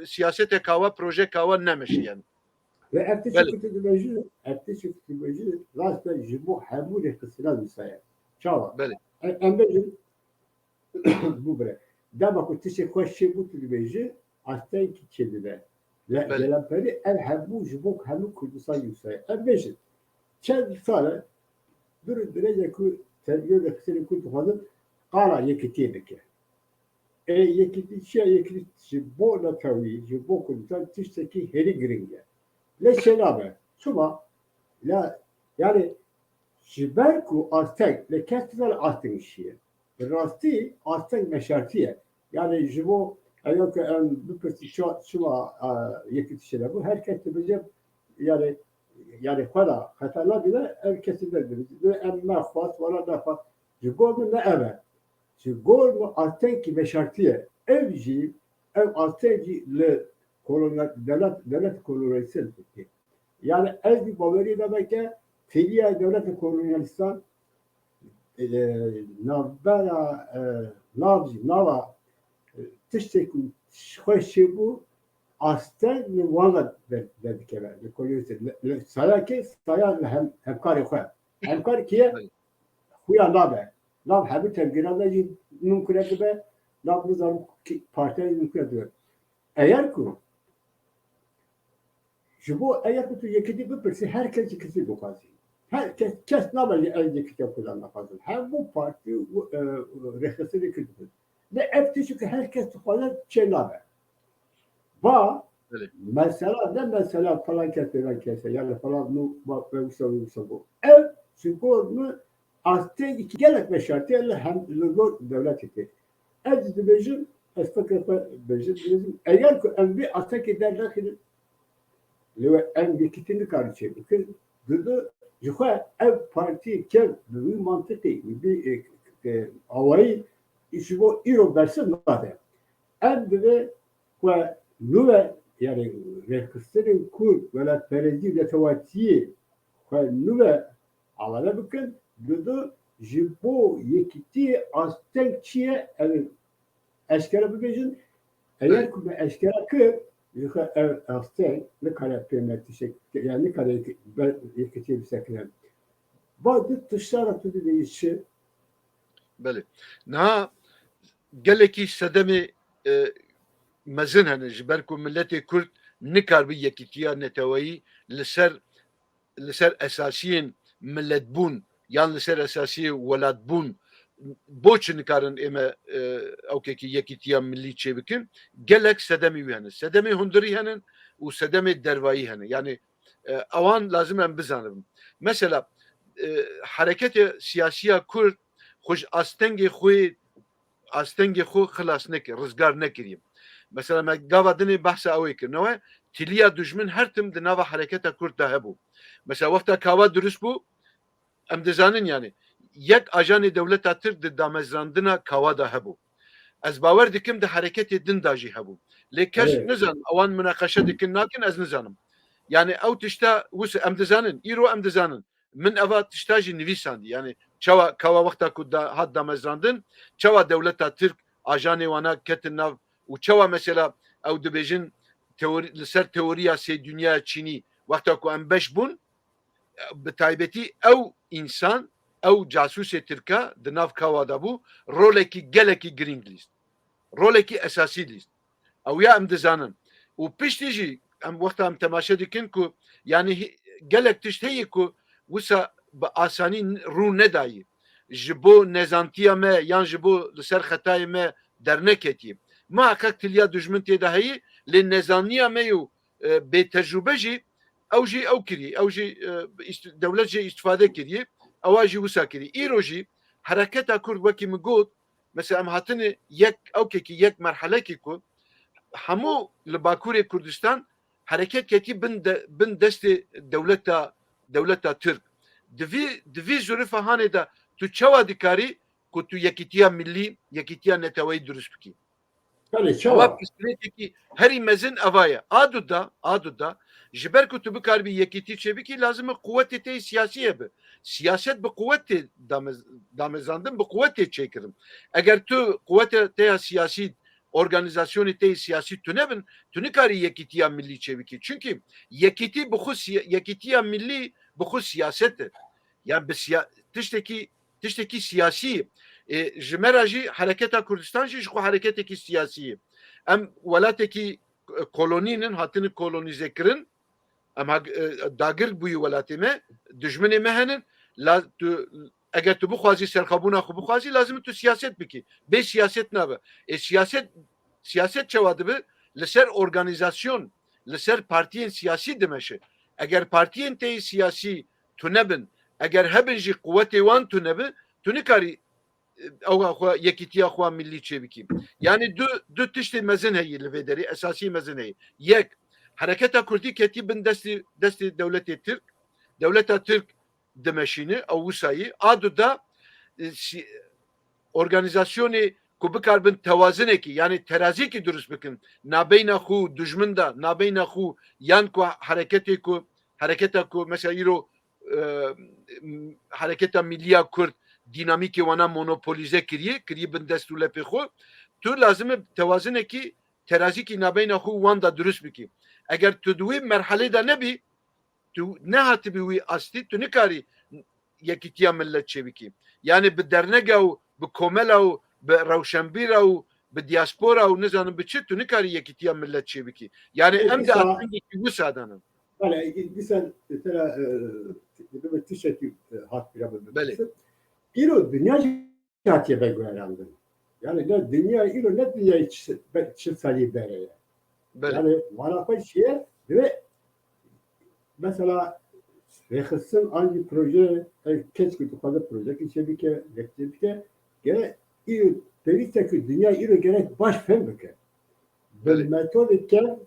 siyasete Kawa, proje Kawa nemeşe yani. Ve ev tiştê Belê. ku tu dibêjî, ev tiştê ku tu dibêjî, rast e ji bo hemû rêxistina wisa ye. Çawa? Belê. E, em bêjin, bû bire. Dema ku tiştê xweş çêbû tu dibêjî, astengî çêdibe. Le-, Belê. Gelemperî ev hemû ji bo hemû Kurdistan wisa ye. Em bêjin, çend sal e, dur dirêje ku terbiyê rêxistinê ku dixwazin qala yekitiyê bike. Ê yekîtî çi ye? Yekîtî ji bo netewî, ji bo Kurdistan tiştekî herî giring e. Lê çênabe. Çima? La, yani ji ber ku asteng, lê kes dizane asteng çi ye. Bi rastî asteng veşartî ye. Yani ji bo eger ku em bipirsî çi-, çima, e, yekîtî çênebû, her kes dibêje, yani, yani xwe de xeta nabîne, ev kesî derdibîne. Em nexwest, wala nexwest. Ji gor min ne ev e. Ji gor min astengî veşartî ye. Ev jî, ev asteng jî li kolonyal, dewlet, dewlet kolonyalîste li Tirkiyê. Yani ez jî bawerî de me ke têliya dewleta kolonyalîstan, e, navbera, e, nav jî, nava, e, tiştê ku xweş çêbû, asteng li wan ve der-, derdikeve. Li kolonyalîste, li, li saya kê, saya li hem-, hemkarê xwe. Hemkar kî ye? Belê. Xuya nabe. Nav hemû tevgera de jî mimkune dibe. Nav nizanim kî partiya jî mimkune dibe. Eger ku ji bo, eger ku tu yekîtî bipirsî, her kes yekîtî dixwazî. Her kes, kes nabe jî ez yekîtiya Kurdan dixwazim. Hemû partî û, e, rêxistinê Kurd dibin. Ne ev tişt ku her kes dixwaze çê nabe. Va, Belê. Mesela ne mesela falan kes filan kese, yani falan nu, va, ve wisa, ve wisa bu. Ev, ji gor min astengî gelek veşartî ye li hem, li gor dewletê tê. Ez dibêjim, ez fikir xwe bêjim, dibêjim, eger ku em vê astekê dernexînin, lê we em yekîtî nikarin çêbikin, didu ji xwe ev partî kev bi wî mantiqî, bi vî, e, e, awayî ji bo îro bersiv nade. Em divê xwe nû ve, yani rêxistinên Kurd, welatperestî, netewatiyê xwe nû ve amade bikin, didu ji bo yekîtiyê asteng çi ye, ev eşkere bibêjin. Eger Belê. ku me eşkere kir, ji xwe ev asteng nikare pê me tiştek, yani nikare yek-, be-, yekîtiyê bisekine. Va du tişta re tu dibêjî çi? Belê. Niha gelekî sedemê, e, mezin hene, ji ber ku miletê Kurd nikaribî yekîtiya neteweyî li ser, li ser esasiyên miletbûn yan li ser esasiyê welatbûn bo çi nikarin ême, e, ewkekî yekîtiya milî çêbikin? Gelek sedemê wî hene. Sedemê hundirî hene û sedemê dervayî hene. Yani, e, ewan lazim em bizanibin. Mesela, e, hereketê siyasiya Kurd xwe ji astengê xwe, astengê xwe xilas nekir, rizgar nekiriye. Mesela me gava dinê behsa ew ê kir. Newe tiliya dijmin her tim di nava hereketa Kurd de hebû. Mesela wexta Kawa dirust bû, em dizanin yani yek ajanê dewleta Tirk di damezrandina Kawa de hebû. Ez bawer dikim di hereketê din de jî hebû. Lê kes Evet. nizanim, ewan munaqeşe dikin nakin, ez nizanim. Yani ew tişta wis em dizanin, îro em dizanin. Min eva tişta jî nivîsandî. Yani çawa Kawa wexta ku da, hat damezrandin, çawa dewleta Tirk ajanê wana ketin nav û çawa mesela ew dibêjin teori, li ser teoriya sê dinyaya Çînî wexta ku em beş bûn, bi taybetî ew însan, ew casûsê Tirka di nav Kawa de bû, rolekî gelekî girîng lîst. Rolekî esasî lîst. Ew ya em dizanin. Û piştî jî em wexta em temaşe dikin ku, yani hi-, gelek tişt heye ku wisa bi asanî n-, rû nedayî. Ji bo nezantiya me yan ji bo li ser xetayê me derneketî. Muheqeq tiliya dijmin tê de heye, lê nezaniya me û e, bê tecrûbe jî ew jî ew kiriye. Ew jî, e, îst-, dewlet jê îstifade kiriye. Ewa jî wisa kiriye. Îro jî hereketa Kurd wekî min got, mesela em hatine yek ewkekî, yek merhelekî ku hemû li Bakurê Kurdistan hereket ketî bin de, bin destê dewleta, dewleta Tirk. Di vî, di vî zurifa hanê de tu çawa dikarî ku tu yekîtiya millî, yekîtiya neteweyî dirust bikî? Belê, çawa? Ewa pirsgirêkekî herî mezin eva ye. A du da, a du da, ji ber ku tu bikaribî yekîtî çêbikî, lazim e quwetê te yê siyasî hebe. Siyaset bi quwet tê dame-, damezrandin, bi quwet tê çêkirin. Eger tu quweta te ya siyasî, organîzasyonê te yê siyasî tune bin, tu nikarî yekîtiya millî çêbikî. Çunkî yekîtî bi xwe siya-, yekîtiya millî bi xwe siyaset e. Yani bi siya-, tiştekî, tiştekî siyasî ye. E, ji me re jî Hereketa Kurdistan jî ji xwe hereketekî siyasî ye. Em welatekî, e, kolonî nin, hatine kolonîze kirin. Em ha-, e, dagir bûyî welatê me, dijminê me henin. La tu, eger tu bixwazî serxwebûna xwe bixwazî, lazim e tu siyaset bikî. Bê siyaset nabe. E, siyaset, siyaset çawa dibe? Li ser organîzasyon, li ser partiyên siyasî dimeşe. Eger partiyên te yê siyasî tune bin, eger hebin jî quwetê wan tune bi, tu nikarî, e, ew xwe, yekîtiya xwe millî çêbikî. Yani du, du tiştê mezin heye li vê derê, esasî mezin heye. Yek, hereketa Kurdî ketî bin destê, destê dewletê Tirk. Dewleta Tirk dimeşîne, ew wisa ye. A du da, e, si-, organîzasyonê ku bikaribin tewazinekî, yani terazîkî dirust bikin, nabeyna xwe û dijmin de, nabeyna xwe yan ku hereketê ku, hereketa ku mesela îro, e, m-, hereketa Milliya Kurd dînamîkê wana monopolize kiriye, kiriye bin dest û lepê xwe. Tu lazim e tewazinekî, terazîkî nabeyna xwe û wan de dirust bikî. Eger tu di wî merhelê de nebî, tu nehatibî wî astî, tu nikarî yekîtiya millet çêbikî. Yani bi dernega û bi komela û bi rewşenbîra û bi diaspora û nizanim bi çi, tu nikarî yekîtiya millet çêbikî. Yani Ê, em de dîsa astengekî wisa de ne. Bele, dîsa te re, e, bi tiştekî, e, hat bîra min. Belê. Îro dinya jî hatiye veguherandin. Yani ne dinya îro ne dinyayê çi-, be-, çil salî bere ye. Belê. Yani vana xwe çi ye? Divê mesela rêxistin an jî proje, ev kes ku dixwaze projekî çêbike, yek çêbike, gere îro pêwîst e ku dinya îro gerek baş fêm bike. Bi Belê. metodê kevn,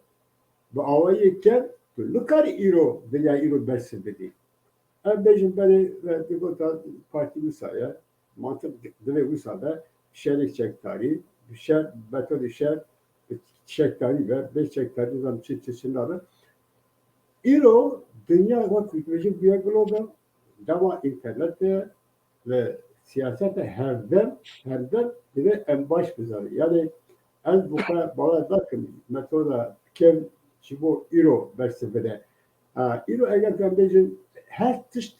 bi awayê kevn, tu nikarî îro, dinya îro bersiv bidî. Em bêjin belê, e, digota partî wisa ye, mantiq divê wisa be, şerê çekdarî, bi şer, metodê şer, bi çekdarî be, bê çekdarî nizam çi, çi, çi nabe. Îro dinya wek ku dibêjin bûye global, dema înternetê, ve siyasete hevdem, hevdem divê em baş bizanin. Yani ez bi xwe bawer nakim metoda kevn ji bo îro bersiv bide. Ha, îro eger em bêjin her tişt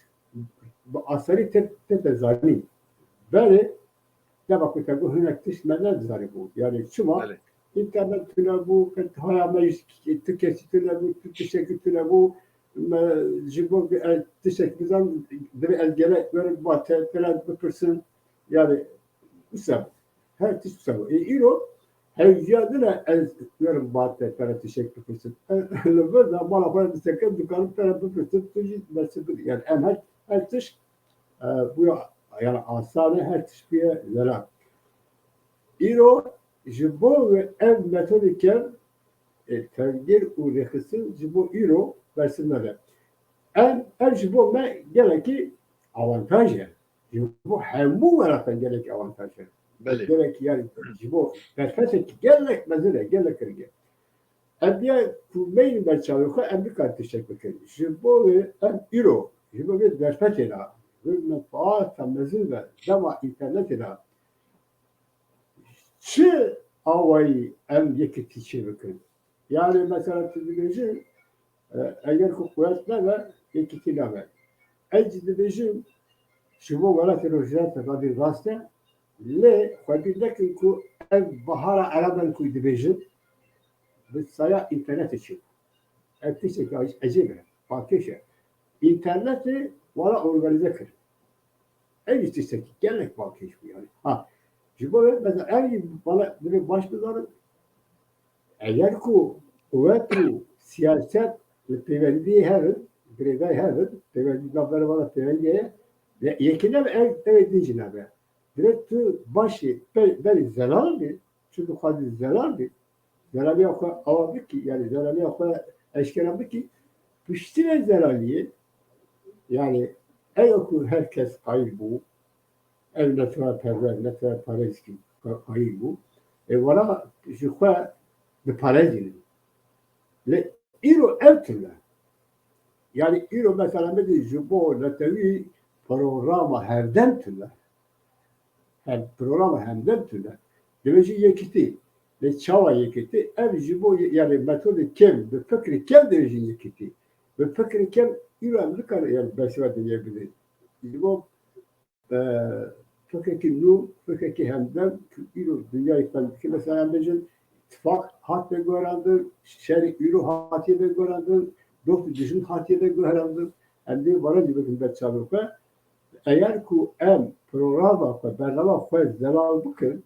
bi asanî tê, tête zanîn. Belê, dema ku te got hinek tişt me nedizanîbû. Yani çima? Belê. Înternet tune bû, haya me jî tu kesî tune bû, tu tiştekî tune bû. Me ji bo ku ez tiştek bizan, divê ez gelek werim ba te, te re bipirsin. Yani, wisa bû. Her tişt wisa bû. Ê, îro, hewciya din e ez werim ba te, te re tiştek bipirsin. Li vir de mala xwe re disekim, dikarim te re bipirsin, tu jî bersiv bidî. Yani, em her, her tişt, e, bûye, yani, asan e, her tişt bûye zelal. Îro, ji bo ev metodê kevn, e, tevgêr û rêxistin ji bo îro bersiv nebe. Em, ev ji bo me gelekî avantaj e. Ji bo hemû welatan gelekî avantaj e. Belê. Gelekî, yani ji bo derfetekî gelek mezin e, gelek giring e. Em diye ku meyîn ber çavê xwe em nikarin tiştek bikin. Ji bo wê em îro, ji bo vê derfetê de, vê menfaata mezin ve dema înternetê de, çi awayî em yekîtî çêbikin? Yani mesela tu dibêjin, e, eger ku quwet nebe, yekîtî nabe. Ez jî dibêjim, ji bo welatê Rojhilata Navîn rast e, lê xwedî nekin ku ev bahara Eradan ku dibêjin, bi saya înternetê çêbû. Ev tiştekî ecêb e, balkêş e. Înternetê wana organîze kir. Ev jî tiştekî gelek balkêş bû yani. Ha, ji bo vê mesela ev jî bana divê baş bizanin. Eger ku quwet û Siyaset li pêwendiyê hev in, girêdayî hev in, pêwendî navbera wan de pêwendî heye. Ye-, yekî nebe, ev, ev ê din jî nebe. Divê tu başê be-, berî zelal bî, tu dixwazî zelal bî, zelaliya xwe awa bikî, yani zelaliya xwe eşkera bikî, piştî vê zelaliyê, yani ew ku her kes qayîl bû, ev neteweperwer, neteweperest kî qayîl bû, e, wala ji xwe diparêzînin. Lê îro ev tune. Yani îro mesela bidî ji bo netewî programa hevdem tune. Hem programa hevdem tune. Divê jî yekîtî. Lê çawa yekîtî? Ev ji bo ye-, yani metodê kêm, bi fikrê kêm divê jî yekîtî. Bi fikrê kêm îro em nikarin yani bersiva dinyayê bidin. Ji bo e, fikrekî nû, fikrekî hemdem, ku îro dinyayê fem dike. Mesela em bêjin, tifaq hat veguherandin, şerê îro hatiye veguherandin, dost û dijmin hatiye veguherandin. Em dê vana jî bikin ber çavê xwe. Eger ku em programa xwe, bernama xwe zelal bikin,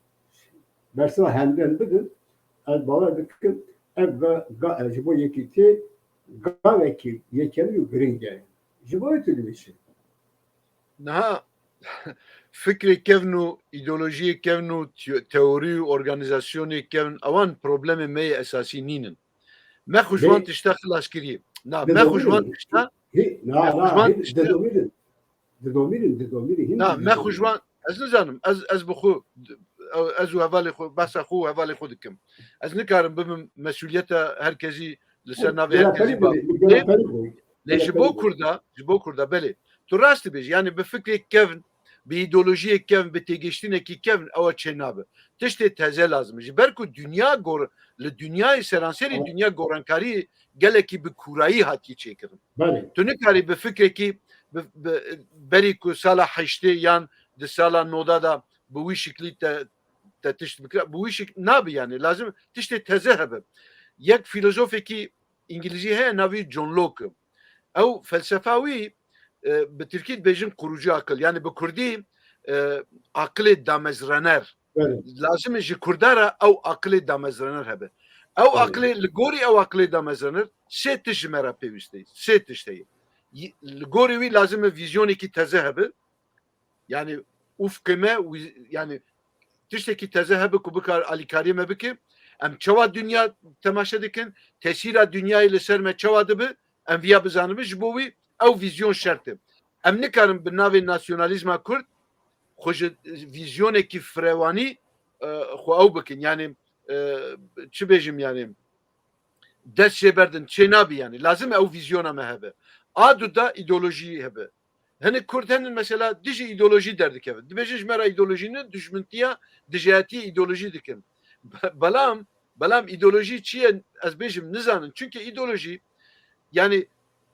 bersiva hemdem bidin, ez bawer dikim, ev ga, ga, ji bo yekîtiyê gavekî yekem û giring e. Ji bo wê tu dibêjî. Niha fikrê kevn û îdeolojiyê kevn û te-, teorî û organîzasyonê kevn, ewan problemê me yê esasî nînin. Me xwe ji wan tişta xilas kiriye. Na, me xwe ji wan tişta, hî, na, me xwe ji wan tişta didomînin. Didomînin, didomînin, hîn na, me xwe ji wan, ez nizanim, ez, ez bi xwe, ez û hevalê xwe, behsa xwe û hevalê xwe dikim. Ez nikarim bibim mesuliyeta her kesî li ser navê her kesî. Lê ji bo Kurda, ji bo Kurda, belê. Tu rast dibêjî, yani bi fikrê kevn, bi îdeolojiyê kevn, bi têgiştinekî kevn ew çê nabe. Tiştê teze lazim e. Ji ber ku dinya gor-, li dinyayê seranserî dinya gorankarî gelekî bi kûrayî hatiye çêkirin. Belê. Tu nikarî bi fikrekî bi, bi, berî ku sala heştê yan di sala noda de bi wî şiklî te, te tişt bikira, bi wî şik-, nabi yani. Lazim tiştê teze hebe. Yek filozofekî îngilîzî heye, navî John Locke. Ew felsefa wî, e, bi tirkî dibêjin kurucu akıl. Yani bi kurdî, e, akilê damezrener. Belê. Lazim e ji kurda re ew akilê damezrener hebe. Ew Belê. Akilê, li gorî ew akilê damezrener sê tişt ji me re pêwîst e. Sê tişt heye. Y-, li gorî wî lazim e vîzyonekî teze hebe. Yani ufkê me, wî-, yani tiştekî teze hebe ku bikar alîkariyê me bike. Em çawa dinya temaşe dikin? Tesîra dinyayê li ser me çawa dibe? Em viya bizanibin, ji bo wî ew vîzyon şert e. Em nikarin bi navê nasyonalîzma kurd xwe ji vîzyonekî firewanî, e, xwe ew bikin. Yani, e, çi bêjim yani, dest jê berdin, çê nabi yani. Lazim e ew vîzyona me hebe. A du da îdeolojî hebe. Hinek kurd henin mesela dijî îdeolojî derdikevin. Dibêjin ji me re îdeolojî ne, dijmintiya, dijayetiyê îdeolojî dikin. Be-, belam, belam îdeolojî çi ye ez bêjim nizanin. Çunke îdeolojî, yani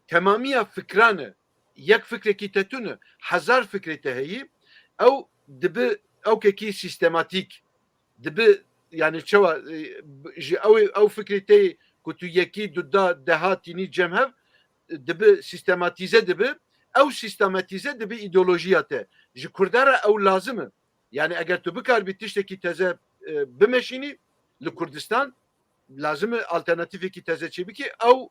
temamiya fikran e. Yek fikrekî te tune, hezar fikrê te heyî, ew dibi ewkekî sîstematîk. Dibi, yani çawa, e, ji ew, ew fikrê te yê ku tu yekî, du da, deha tînî cem hev, dibi sîstematîze dibi. Ew sîstematîze dibi îdeolojiya te. Ji kurda re ew lazim e. Yani eger tu bikaribî tiştekî teze, e, bimeşînî li Kurdistan, lazim e alternatîfekî teze çêbikî. Ew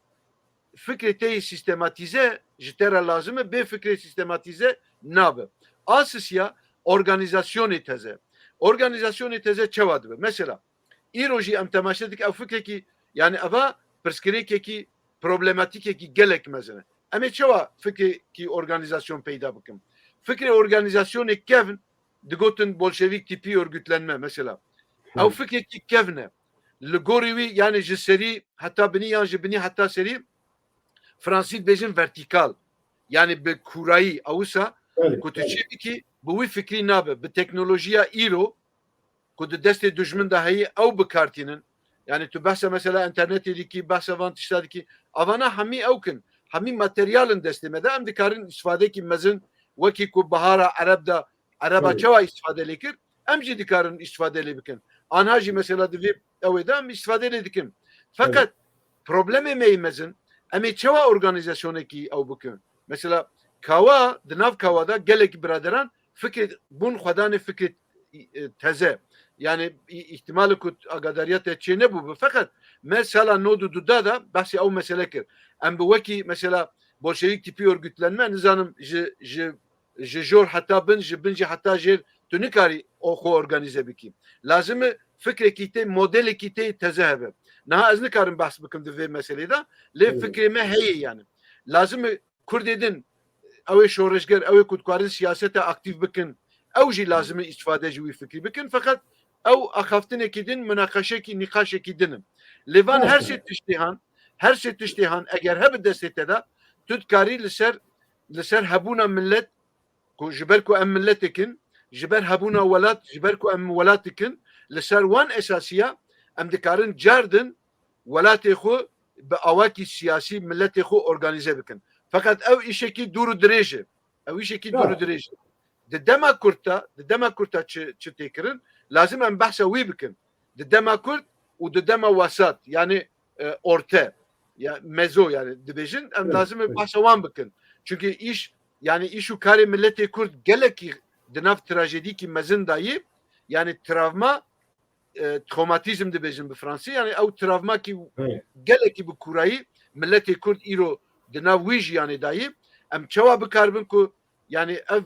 fikrê te yê sîstematîze ji te re lazim e, bê fikrê sîstematîze nabe. A sisiya organîzasyonê teze. Organîzasyonê teze çawa dibe? Mesela, îro jî em temaşe dikin, ev fikrekî, yani eva pirsgirêkekî, problematîkekî gelek mezin e. Em ê çawa fikrekî organîzasyon peyda bikin? Fikrê organîzasyonê kevn digotin bolşevîk tîpî örgütlenme, mesela. Ew fikrekî kevn e. Li gorî wî, yani ji serî heta binî yan ji binî heta serî, Fransî dibêjin vertîkal. Yani bi kûrayî, ewisa Belê, ku tu belê. Çi bikî, bi wî fikrî nabe. Bi teknolojiya îro ku di destê dijmin de heyî, ew bikartînin. Yani tu behsa mesela internetê dikî, behsa van tişta dikî. Avana hemî ew kin. Hemî materyalin destê me de. Em dikarin îstifadekî mezin, wekî ku Bihara Ereb de Ereba Tabii. Çawa îstifade lê kir, em jî dikarin îstifade lê bikin. Anha jî mesela di vê ew ê de em îstifade lê dikin. Feqet Evet. problemê me yê mezin, em ê çawa organîzasyonekî ew bikin? Mesela kawa, di nav kawa de gelek biraderan fikrê bûn xwedanê fikrê, e, teze. Yani î-, îhtimalê ku agadariya te çê nebû bi. Feqet me sala nod û du de behsê ew mesele kir. Em bi wekî mesela bolşevik tipî örgütlenme, nizanim ji, ji, ji jor heta bin, ji bin jî heta jêr tu nikarî o xwe organize bikî. Lazim e fikrekî te, modelekî te teze hebe. Niha ez nikarim behs bikim di vê meselê de, lê Evet. fikrê me heye yani. Lazim e Kurdê din, ew ê şoreşger, ew ê ku dikarin siyasete aktîf bikin, ew jî lazim e îstifade ji wî fikrî bikin. Feqet ew axaftinekî din, munaqeşekî, nîqaşekî din in. Lê van her sê tiştê han, her sê tiştê han, eger hebe destê te de, tu dikarî li ser, li ser hebûna millet, ku ji ber ku em milletek in, ji ber hebûna welat, ji ber ku em welatek in, li ser wan esasiya em dikarin car din welatê xwe bi awakî siyasî milletê xwe organize bikin. Feqet ew îşekî dûr û dirêj e. Ew îşekî dûr û dirêj e. Di dema kurt de, di dema kurt de çi, çi tê kirin, lazim em behsa wî bikin. Di dema kurt û di dema wesat, yani, e, orte, ya mezo yani dibêjin, em lazim e behsa wan bikin. Çünkü îş, yani îş û karê milletê kurd gelekî di nav trajedîkî mezin dayî, yani travma, e, traumatîzm dibêjin bi fransî, yani ew travmakî gelekî bi kûrayî milletê kurd îro di nav wî jiyanê dayî. Em çawa bikaribin ku yani ev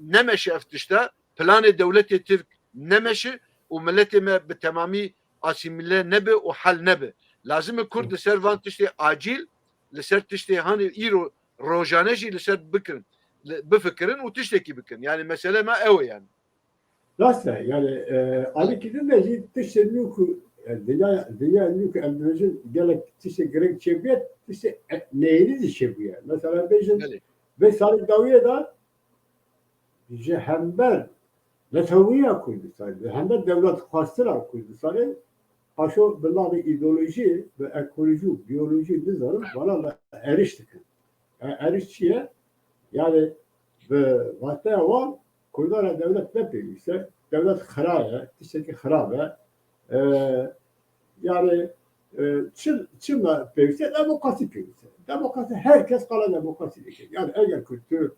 nemeşe ev tişta, planê dewletê Tirk nemeşe û milletê me bi temamî asîmîle nebe û hel nebe. Lazim e Kurd li ser van tiştê acîl, li ser tiştê hanê îro rojane jî li ser bikirin, li, bifikirin û tiştekî bikin. Yani mesele me ew e yani. Rast e, yani, e, alîkî din de jî tiştê nû ku, e, dinya, dinya nû ku em dibêjin gelek tiştê girîng çêbûye, tiştê, e, neyînî jî çêbûye. Mesela bêjin, Belê. vê salê dawiyê de ji hember Netewiya Kurdistanê, ji hember dewletxwastina Kurdistanê, aşo bi navê îdeolojî, bi ekolojî û biyolojî nizanim, vana me êrîş dikin. E, êrîş çi ye? Yani bi vateya wan Kurdan re dewlet ne pêwîst e, dewlet xira ye, tiştekî xirab e. E, yani, e, çi, çi me pêwîst e? Demokrasî pêwîst e. Demokrasî, her kes qala demokrasî dike. Yani eger ku tu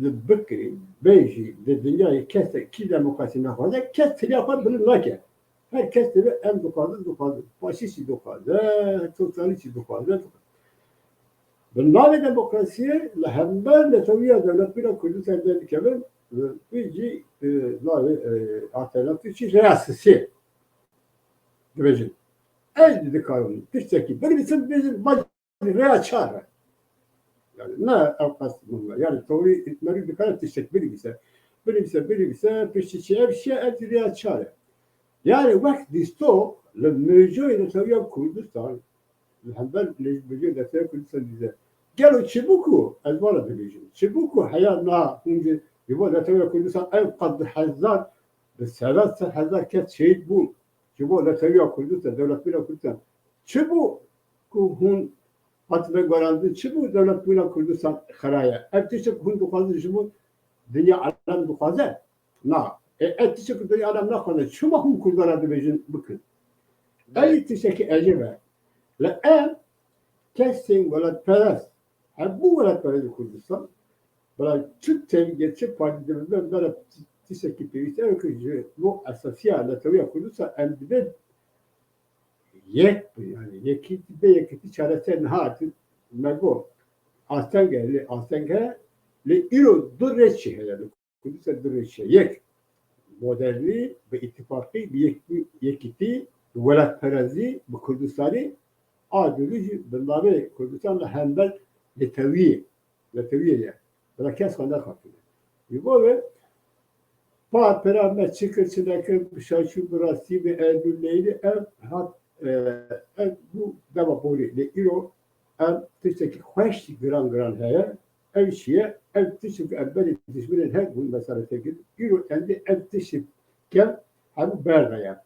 li bikirî, bê jî di dinyayê kes kî demokrasî naxwaze, kes tiliya xwe bilind nake. Her kes dibe em dixwazin, dixwazin. Faşîst jî dixwaze, sosyalîst jî dixwaze. Bi navê demokrasiyê li hember netewiya dewletbûna Kurdistanê derdikevin, wî jî, e, navê, e, alternatîf jî rêya sisê dibêjin. Ez jî dikarim tiştekî binivîsim, bêjin, rêya çar e. Yani ne ew qas min e. Yani teorî merî dikare tiştek binivîse. Binivîse, binivîse, piştî çi ev şiye, ev jî rêya çar e. Yani wek dîsto li mêjoyê netewiya Kurdistan, li hember li mêjoyê netewiya Kurdistan dîze. Gelo çi bû ku, ez vana dibêjim, çi bû ku heya na hûn ji, ji bo netewiya Kurdistan ev qas bi hezar, bi sedan sed hezar kes şehîd bû. Ji bo netewiya Kurdistan, dewletbûna Kurdistan. Çi bû ku hûn hatine guherandin, çi bû dewletbûna Kurdistan xiraye? Ev tiştek hûn dixwazin ji bo dinya alem dixwaze? Na. E, ev tiştek dinya alem naxwaze, çima hûn Kurdan re dibêjin bikin? Ev Belê. tiştekî ecêb e. Li em kesên welatperest, hemû welatperest li Kurdistan, bila çi tevgê, çi partî dibin, bera tiştekî pêwîst e, ew ku ji bo esasiya netewiya Kurdistan em dibin yek bin, yani yekîtî, bê yekîtî çareser niha hatin, me got, asteng e, lê asteng heye, lê îro du rêçî heye li Kurdistan, du rêçî heye. Yek, modernî, bi îtîfaqî, bi yek-, yekîtî, bi welatperezî, bi Kurdistanî, a dûrî jî bi navê Kurdistan li hember netewiyê, netewiyê ye. Bila kes xwe nexapîne. Ji bo vê Pa pera me çi kir, çi nekir, bi şaşî, bi rastî, bi erdû, neyînî, ev hat, e, ev bû dema borî. Lê îro em tiştekî xweş jî giran giran heye. Ev çi ye? Ev tişt ku em berê dijminên hev bûn, mesela tê kir. Îro em dê ev tişt kevn hemû berdaya.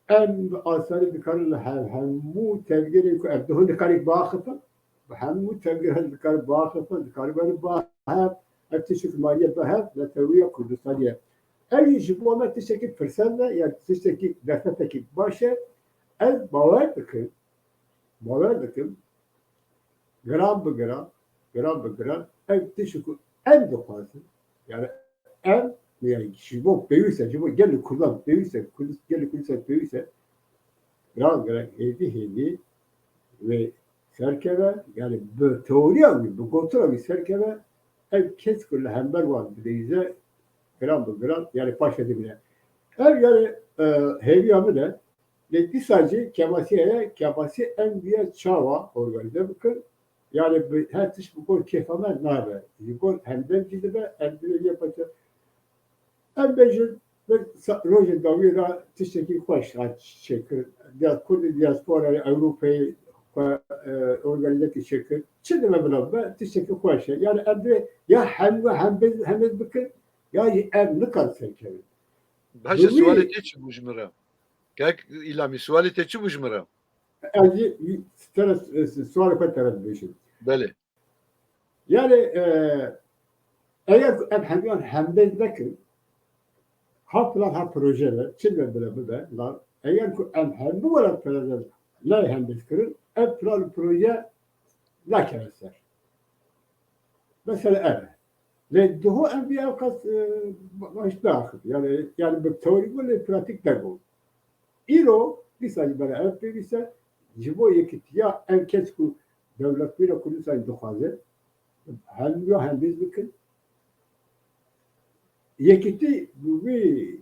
Em bi asanî dikarin li hev, hemû tevgerên ku em dihun dikarin biaxifin, bi hemû tevgerên dikarin biaxifin, dikarin berin ba hev, ev tiştek mariye bi hev, netewiya Kurdistanî ye. Ev jî ji bo me tiştekî pirsend e, yani tiştekî derfetekî baş e. Ez bawer dikim, bawer dikim, giran bi giran, giran bi giran, ev tişt ku em dixwazin, yani em, yani ji bo pêwîst e, ji bo gelê Kurdan pêwîst e, Kurd-, gelê Kurdistan pêwîst e, giran giran hêdî hêdî wê serkeve, yani bi teoriya wî, bi gotina wî serkeve, ev kes ku li hember wan dileyîze giran bi giran, yani paşê dimîne. Ev yani, e, hêviya min e. Lê dîsa jî kemasî heye, kemasî em viya çawa organîze bikin? Yani bi her tişt bi gor kêfa me nabe. Ji gor hemdem jî dibe, em divê vê parça. Em bêjin, bi sa-, rojên dawî re tiştekî xweş hat çêkir. Diya-, Kurdê diasporayê Ewropayê xwe, e, organîzekî çêkir. Çi dibe bila bibe, tiştekî xweş e. Yani em divê ya hemû hembêz, hemêz bikin, ya jî ev nikar serkevin. Baş e, Bi wî sualê te çi bû ji min re? Kek Îlamî, sualê te çi bû ji min re? Ez jî te re, e, sualê xwe te re dibêjim. Belê. Yani, e, eger ku em hemiyan hembêz nekin, ha plan ha proje be, çi be bile bibe, lan, eger ku em hemû were proje nayê hembêz kirin, ev plan û proje nakeve ser. Mesela ev e. Lê diho em vî ew qas, e, ba-, baş neaxivî. Yani, yani bi teorî bû lê pratîk nebû. Îro, dîsa jî bera ev pêwîst e, ji bo yekîtiya ev kes ku dewletbûna Kurdistanê dixwaze, hemûya hembêz bikin. Yekîtî bi wî,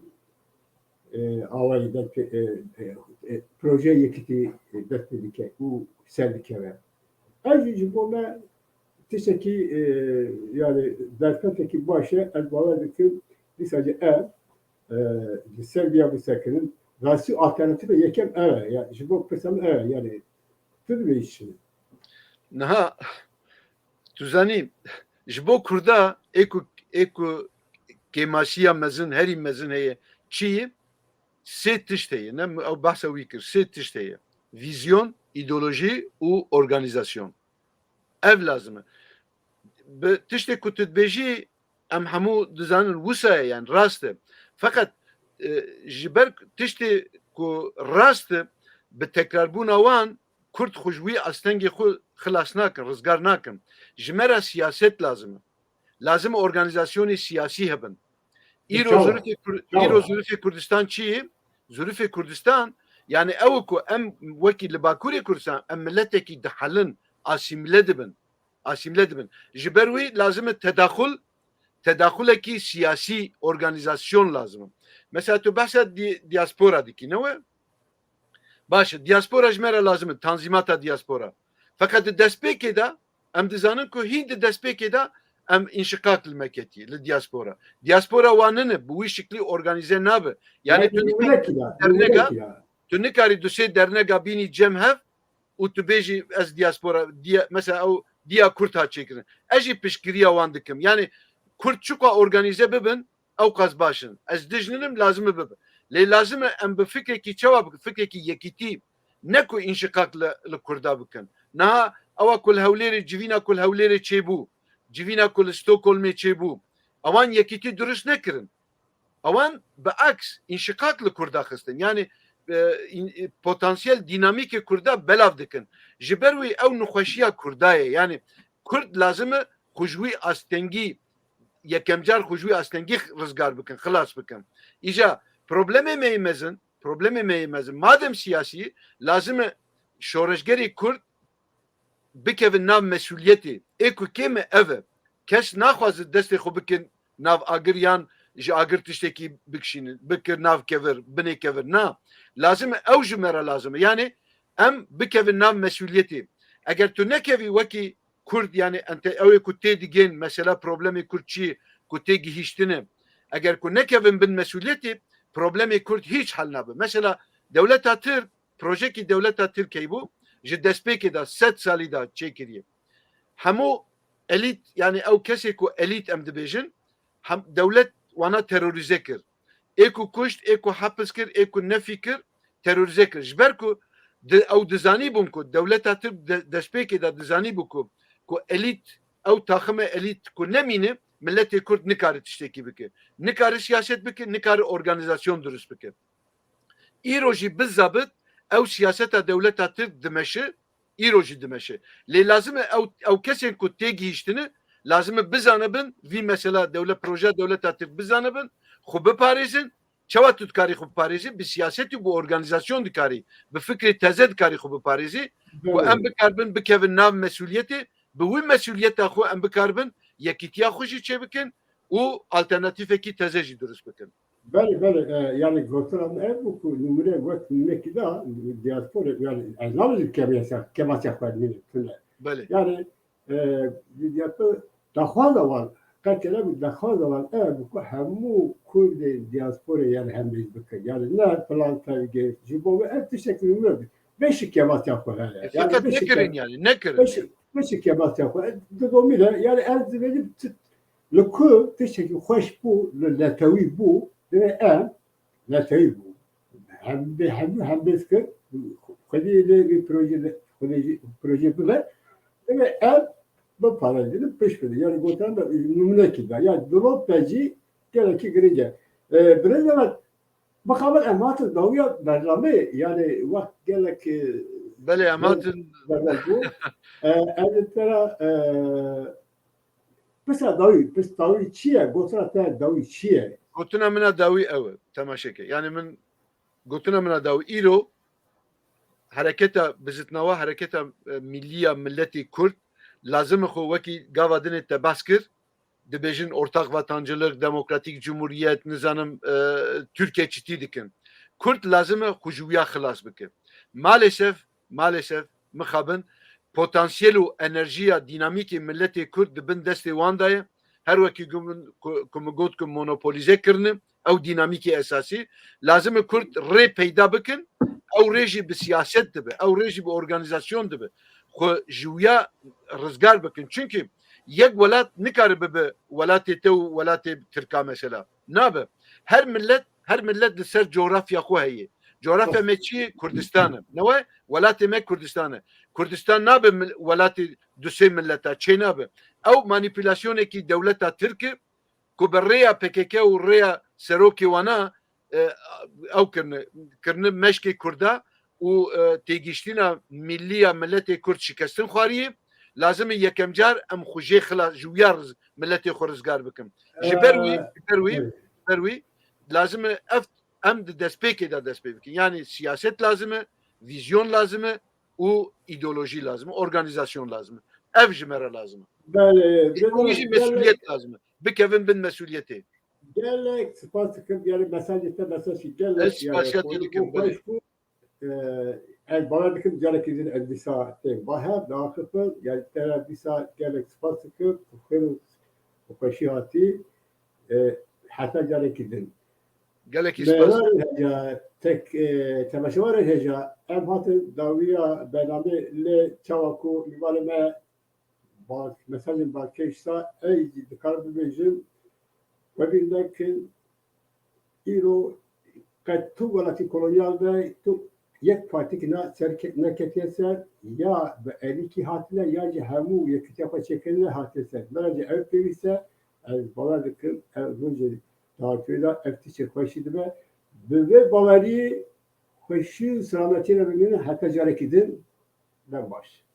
e, awayî dest pê, e, e, e, projeya yekîtî dest pê dike û ser dikeve. Ev jî ji bo me tiştekî, e, yani derfetekî baş e. Ez bawer dikim, dîsa jî ev, e, li ser vîya bisekirin. Rastî alternatîfa yekem ev e. Yani ji bo pirsa min ev e. Yani tu dibêjî çi? Niha tu zanî, ji bo Kurda ê ku, ê ku kêmasîya mezin, herî mezin heye, çi ye? Sê tişt heye. Ne, ew behsa wî kir. Sê tişt heye. Vîzyon, îdeolojî û organîzasyon. Ev lazim e. Bi tiştê ku tu dibêjî, em hemû dizanin wisa ye, yani rast e. Feqet, e, ji ber tiştê ku rast e, bi tekrarbûna wan Kurd xwe ji wî astengê xwe xilas nakin, rizgar nakin. Ji me re siyaset lazim e. Lazim e organîzasyonê siyasî hebin. Îro Çawa? zirûfê Kur-, Çawa? îro zirûfê Kurdistan çi ye? Zirûfê Kurdistan, yani ew ku em wekî li Bakurê Kurdistan, em miletekî dihelin, asîmle dibin. Asîmle dibin. Ji ber wî lazim e tedaxul, tedaxulekî siyasî, organîzasyon lazim e. Mesela tu behsa di-, diaspora dikî, ne we? Baş e, diaspora ji me re lazim e, tanzîmata diaspora. Feqet di destpêkê de, em dizanin ku hîn di destpêkê de em înşiqaq li me ketiye, li diaspora. Diaspora wan nine, bi wî şiklî organîze nabe. Yani Belkî tu li nikarî wilekî de, li dernega, wilekî de. tu nikarî du sê dernega bînî cem hev û tu bêjî ez diaspora, diya-, mesela ew diya Kurd hat çêkirin. Ez jî piştgiriya wan dikim. Yani Kurd çiqa organîze bibin, ew qas baş in. Ez dij ninim, lazim e bibe. Lê lazim e em bi fikrekî çawa bikin? Fikrekî yekîtî, ne ku înşiqaq li, li Kurda bikin. Niha ewa ku li Hewlêrê, civîna ku li Hewlêrê çêbû, civîna ku li Stockholmê çêbû, ewan yekîtî dirust nekirin. Ewan bi aks înşiqaq li Kurda xistin. Yani, e, în-, e, potansiyel dînamîkê Kurda belav dikin. Ji ber wî ew nexweşiya Kurda ye. Yani Kurd lazim e xwe ji wî astengî, yekem car xwe ji wî astengî rizgar bikin, xilas bikin. Îja problemê me yê mezin, problemê me yê mezin, madem siyasî, lazim e şoreşgerê Kurd bikevin nav mesûliyetê. Ê ku kêm e ev e. Kes naxwaze destê xwe bikin nav agir yan ji agir tiştekî bikişînin, bikir nav kevir, binê kevir. Na. Lazim e ew ji me re lazim e. Yani em bikevin nav mesûliyetê. Eger tu nekevî wekî Kurd, yani ente-, ew ê ku tê digên mesela problemê Kurd çi ye, ku tê gihîştine. Eger ku nekevin bin mesûliyetê, problemê Kurd hîç hel nabe. Mesela dewleta Tirk, projekî dewleta Tirkiyê bû, ji destpêkê de sed salî de çêkiriye. Hemû elît, yani ew kesê ku elît em dibêjin, hem dewlet wana terorîze kir. Ê ku kuşt, ê ku hepis kir, ê ku nefî kir, terorîze kir. Ji ber ku di-, ew dizanîbûn ku dewleta Tirk de-, destpêkê de dizanîbû ku, ku elît, ew taxime elît ku nemîne, miletê Kurd nikare tiştekî bike. Nikare siyaset bike, nikare organîzasyon dirust bike. Îro jî bizabit ew siyaseta dewleta Tirk dimeşe, îro jî dimeşe. Lê lazim e ew, ew kesên ku tê gihîştine, lazim e bizanibin, vî mesela dewlet, projeya dewleta Tirk bizanibin, xwe biparêzin, Çawa tu dikarî xwe biparêzî? Bi siyaset û bi organîzasyon dikarî, bi fikrê teze dikarî xwe biparêzî. Ku em bikaribin bikevin nav mesûliyetê, bi wî mesûliyeta xwe em bikaribin yekîtiya xwe jî çêbikin û alternatîfekî teze jî dirust bikin. Belê, belê. E, yani gotina min ev bû ku nimûne wek nimûnekî da diaspora, yani ez nabêjim kemasiya, kemasiya xwe nimûne tune. Belê. Yani, e, diaspora daxwaza wan, qet kere bû daxwaza wan ev bû ku hemû Kurdên diaspora yani hemrîz bikin. Yani ne plan tevgê, ji bo ev tiştek nimûne bû. Beşî kemasiya xwe heye. Yani Feqet beşî nekirin ke-, yani, nekirin. Beşî, beşî kemasiya xwe. Di domî de, yani ez dibêjim, Li ku tiştekî xweş bû, li netewî bû, divê em netewî bû. Hem bê, hem, hem bê fikir, xwedî lê vê proje, xwedî jî proje bibe, divê em biparêzin, pişt bidin. Yani gotin de nimûnekî da. Yani dilot pecî gelekî giring e. E, birêz Mehmet, Mixabin em hatin dawiya bernameyê, yani wext gelek, e, Belê, em hatin. Bernamek bû. E, ez ê te re, e, pirsa dawî, pirs dawî çi ye? Gotina te dawî çi ye? Gotina min a dawî ew e, temaşe ke. Yani min, gotina min a dawî îro hereketa bizitnawa, hereketa, e, millî ya milletê Kurd lazim e xwe wekî gava dinê te behs kir, dibêjin ortak vatancılık, demokratik cumhuriyet, nizanim, e, Türkiye çitî dikin. Kurd lazim e xwe ji wiya xilas bike. Maalesef, maalesef, mixabin, potansiyel û enerjiya dînamîkê milletê Kurd di bin destê wan de ye. Her wekî ku min, ku, ku min got ku monopolize kirine, ew dînamîkê esasî. Lazim e Kurd rê peyda bikin, ew rê jî bi siyaset dibe, ew rê jî bi organîzasyon dibe. Xwe ji wiya rizgar bikin. Çunkî yek welat nikare bibe welatê te û welatê Tirka mesela. Nabe. Her millet, her millet li ser coğrafya xwe heye. Coğrafya me çi ye? Kurdistan e. Ne we? Welatê me Kurdistan e. Kurdistan nabe mil-, welatê du sê milleta. Çê nabe. Ew manipulasyonekî dewleta Tirk e ku bi rêya P K K û rêya serokê wana, e, ew kirine, kirine meşkê Kurda û, e, têgihiştina millî ya milletê Kurd şikestin xwariyê. Lazim e yekem car em xwe jê xilas, ji wiya riz-, milletê xwe rizgar bikin. Ji ber wî, Ee, ji ber wî, evet. Ji ber wî lazim e ev, em di destpêkê de dest pê bikin. Yani siyaset lazim e, vizyon lazim e û îdeolojî lazim e, organîzasyon lazim e. Ev ji me re lazim e. Belê, Û jî belê, mesûliyet lazim e. Bikevin bin mesûliyetê. Gelek spas dikim, yani mesajê te mesajê gelek, Ez yani, spasiya te xweş dikim, bû, belê. Xweş bû. Ee, ez bawer dikim carekî din ez dîsa têm ba hev, diaxifim, yani te re dîsa gelek spas dikim, tu xêr û xweşî hatî, ee, heta carekî din. Gelekî spas. Mêvanên hêja, tek, ee, temaşevanên hêja, em hatin dawiya bernamê lê çawa ku mîvanê me Bak, mesajên balkêş sa ey jî dikar bibêjin, we bîr nekin, îro qet tu welatî kolonyal de tu yek partîk na ser ke-, neketiye ser, ya bi elîkî hatine, ya jî hemû yekîtiya xwe çêkirine hatiye ser. Belaje ev pêwîst e, ez bawer dikim, ev rojê dahatûyê de ev tiştê xweşî dibe. Bi vê bawerî xweşî û selametî re bimînin heta carekî din, dem baş.